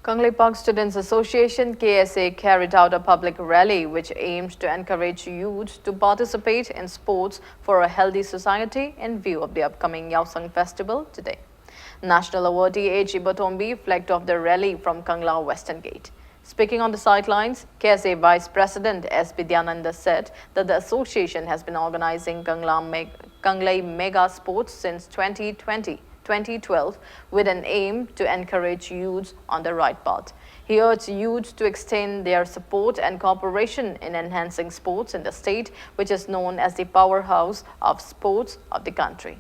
Kangleipak Students Association, K S A, carried out a public rally which aimed to encourage youth to participate in sports for a healthy society in view of the upcoming Yaosang festival today. National awardee A G Batombi flagged off the rally from Kangla Western Gate. Speaking on the sidelines, K S A Vice President S Bidyananda said that the association has been organizing Kangla Meg- Kanglei Mega Sports since twenty twenty, twenty twelve, with an aim to encourage youths on the right path. He urged youths to extend their support and cooperation in enhancing sports in the state, which is known as the powerhouse of sports of the country.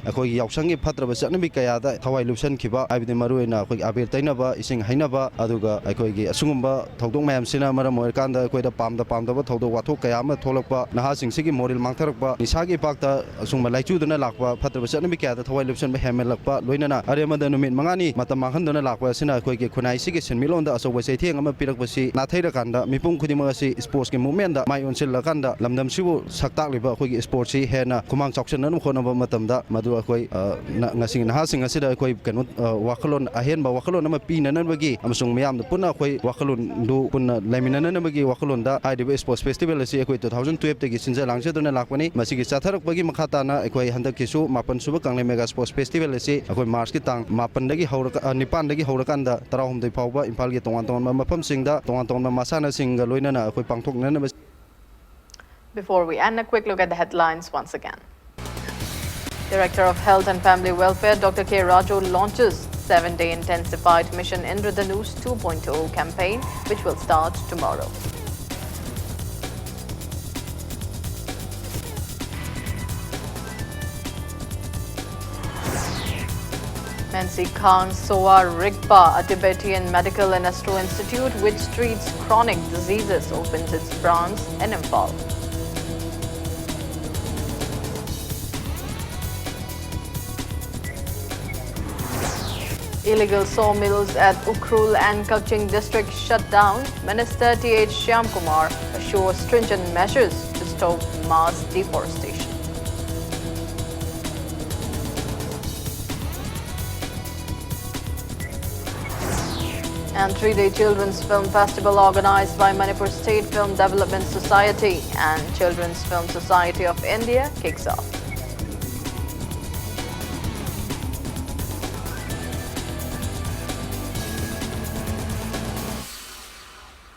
ꯑꯩꯈꯣꯏꯒꯤ ꯌꯥꯎꯁꯪꯒꯤ ꯐꯠꯇ꯭ꯔꯕ ꯆꯠꯅꯕꯤ ꯀꯌꯥꯗ ꯊꯋꯥꯏ ꯂꯨꯞꯁꯟꯈꯤꯕ, ꯍꯥꯏꯕꯗꯤ ꯃꯔꯨꯑꯣꯏꯅ ꯑꯩꯈꯣꯏꯒꯤ ꯑꯕꯦꯔ ꯇꯩꯅꯕ, ꯏꯁꯤꯡ ꯍꯩꯅꯕ, ꯑꯗꯨꯒ ꯑꯩꯈꯣꯏꯒꯤ ꯑꯁꯤꯒꯨꯝꯕ ꯊꯧꯗꯣꯛ ꯃꯌꯥꯝꯁꯤꯅ ꯃꯔꯝ ꯑꯣꯏꯔꯀꯥꯟꯗ ꯑꯩꯈꯣꯏꯗ ꯄꯥꯝꯗ ꯄꯥꯝꯗꯕ ꯊꯧꯗꯣꯛ ꯋꯥꯊꯣꯛ ꯀꯌꯥ ꯑꯃ ꯊꯣꯛꯂꯛꯄ, ꯅꯍꯥꯁꯤꯡꯁꯤꯒꯤ ꯃꯣꯔꯦꯜ ꯃꯥꯡꯊꯔꯛꯄ, ꯅꯤꯁꯥꯒꯤ ꯏꯄꯥꯛꯇ ꯑꯁꯨꯝꯕ ꯂꯥꯏꯆꯨꯗꯨꯅ ꯂꯥꯛꯄ, ꯐꯠꯇ꯭ꯔꯕ ꯆꯠꯅꯕꯤ ꯀꯌꯥꯗ ꯊꯋꯥꯏ ꯂꯨꯞꯁꯟꯕ ꯍꯦꯟꯃꯜꯂꯛꯄ, ꯂꯣꯏꯅꯅ ꯑꯔꯦꯝꯕꯗ ꯅꯨꯃꯤꯠ ꯃꯉꯥꯅꯤ ꯃꯇꯝ ꯃꯥꯡꯍꯟꯗꯨꯅ ꯂꯥꯛꯄ ꯑꯁꯤꯅ ꯑꯩꯈꯣꯏꯒꯤ ꯈꯨꯟꯅꯥꯏꯁꯤꯒꯤ ꯁꯦꯟꯃꯤꯠꯂꯣꯟꯗ ꯑꯆꯧꯕ ꯆꯩꯊꯦꯡ ꯑꯃ ꯄꯤꯔꯛꯄꯁꯤ ꯅꯥꯊꯩꯔꯀꯥꯟꯗ, ꯃꯤꯄꯨꯝ ꯈꯨꯗꯤꯡꯃꯛ ꯑꯁꯤ ꯁ꯭ꯄꯣꯔꯠꯁꯀꯤ ꯃꯨꯞꯃꯦꯟꯗ ꯃꯥꯏ ꯑꯣꯟꯁꯤꯜꯂꯀꯥꯟꯗ, ꯂꯝꯗꯝꯁꯤꯕꯨ ꯁꯛ ꯇꯥꯛꯂꯤꯕ ꯑꯩꯈꯣꯏꯒꯤ ꯁ꯭ꯄꯣꯔꯠꯁꯤ ꯍꯦꯟꯅ ꯈꯨꯃꯥꯡ ꯆꯥꯎꯁꯤꯟꯅꯅꯕ ꯍꯣꯠꯅꯕ ꯃꯇꯝꯗ, ꯃꯗꯨ ꯑꯩꯈꯣꯏ, ꯑ, ꯅ-, ꯉꯁꯤꯒꯤ ꯅꯍꯥꯁꯤꯡ ꯑꯁꯤꯗ ꯑꯩꯈꯣꯏ ꯀꯩꯅꯣ, ꯑ, ꯋꯥꯈꯜꯂꯣꯟ, ꯑꯍꯦꯟꯕ ꯋꯥꯈꯜꯂꯣꯟ ꯑꯃ ꯄꯤꯅꯅꯕꯒꯤ ꯑꯃꯁꯨꯡ ꯃꯤꯌꯥꯝꯗ ꯄꯨꯟꯅ ꯑꯩꯈꯣꯏ ꯋꯥꯈꯜꯂꯣꯟꯗꯨ ꯄꯨꯟꯅ ꯂꯩꯃꯤꯟꯅꯅꯕꯒꯤ ꯋꯥꯈꯜꯂꯣꯟꯗ ꯍꯥꯏꯔꯤꯕ ꯁ꯭ꯄꯣꯔꯠꯁ ꯐꯦꯁꯇꯤꯚꯦꯜ ꯑꯁꯤ ꯑꯩꯈꯣꯏ two thousand twelve ꯗꯒꯤ ꯁꯤꯟꯖ ꯂꯥꯡꯖꯗꯨꯅ ꯂꯥꯛꯄꯅꯤ꯫ ꯃꯁꯤꯒꯤ ꯆꯠꯊꯔꯛꯄꯒꯤ ꯃꯈꯥ ꯇꯥꯅ ꯑꯩꯈꯣꯏ ꯍꯟꯗꯛꯀꯤꯁꯨ ꯃꯥꯄꯟ ꯁꯨꯕ ꯀꯪꯂꯩ ꯃꯦꯒꯥ ꯁ꯭ꯄꯣꯔꯠꯁ ꯐꯦꯁꯇꯤꯚꯦꯜ ꯑꯁꯤ ꯑꯩꯈꯣꯏ ꯃꯥꯔꯆꯀꯤ ꯇꯥꯡ ꯃꯥꯄꯟꯗꯒꯤ ꯍꯧꯔꯒ, ꯑ, ꯅꯤꯄꯥꯟꯗꯒꯤ ꯍꯧꯔꯀꯥꯟꯗ ꯇꯔꯥꯍꯨꯝꯗꯣꯏ ꯐꯥꯎꯕ ꯏꯝꯐꯥꯜꯒꯤ ꯇꯣꯉꯥꯟ ꯇꯣꯉꯥꯟꯕ ꯃꯐꯝꯁꯤꯡꯗ ꯇꯣꯉꯥꯟ ꯇꯣꯉꯥꯟꯕ ꯃꯁꯥꯟꯅꯁꯤꯡꯒ ꯂꯣꯏꯅꯅ ꯑꯩꯈꯣꯏ ꯄꯥꯡꯊꯣꯛꯅꯅꯕ Before we end, a quick look at the headlines once again. Director of Health and Family Welfare Doctor K Raju launches seven-day intensified Mission Indradhanush two point oh campaign, which will start tomorrow. Mensi Khang Sowa Rigpa, a Tibetan medical and astro institute which treats chronic diseases, opens its branch in Imphal. Illegal sawmills at Ukhrul and Kakching district shut down. Minister T H Shyamkumar assures stringent measures to stop mass deforestation. And three-day Children's Film Festival organized by Manipur State Film Development Society and Children's Film Society of India kicks off.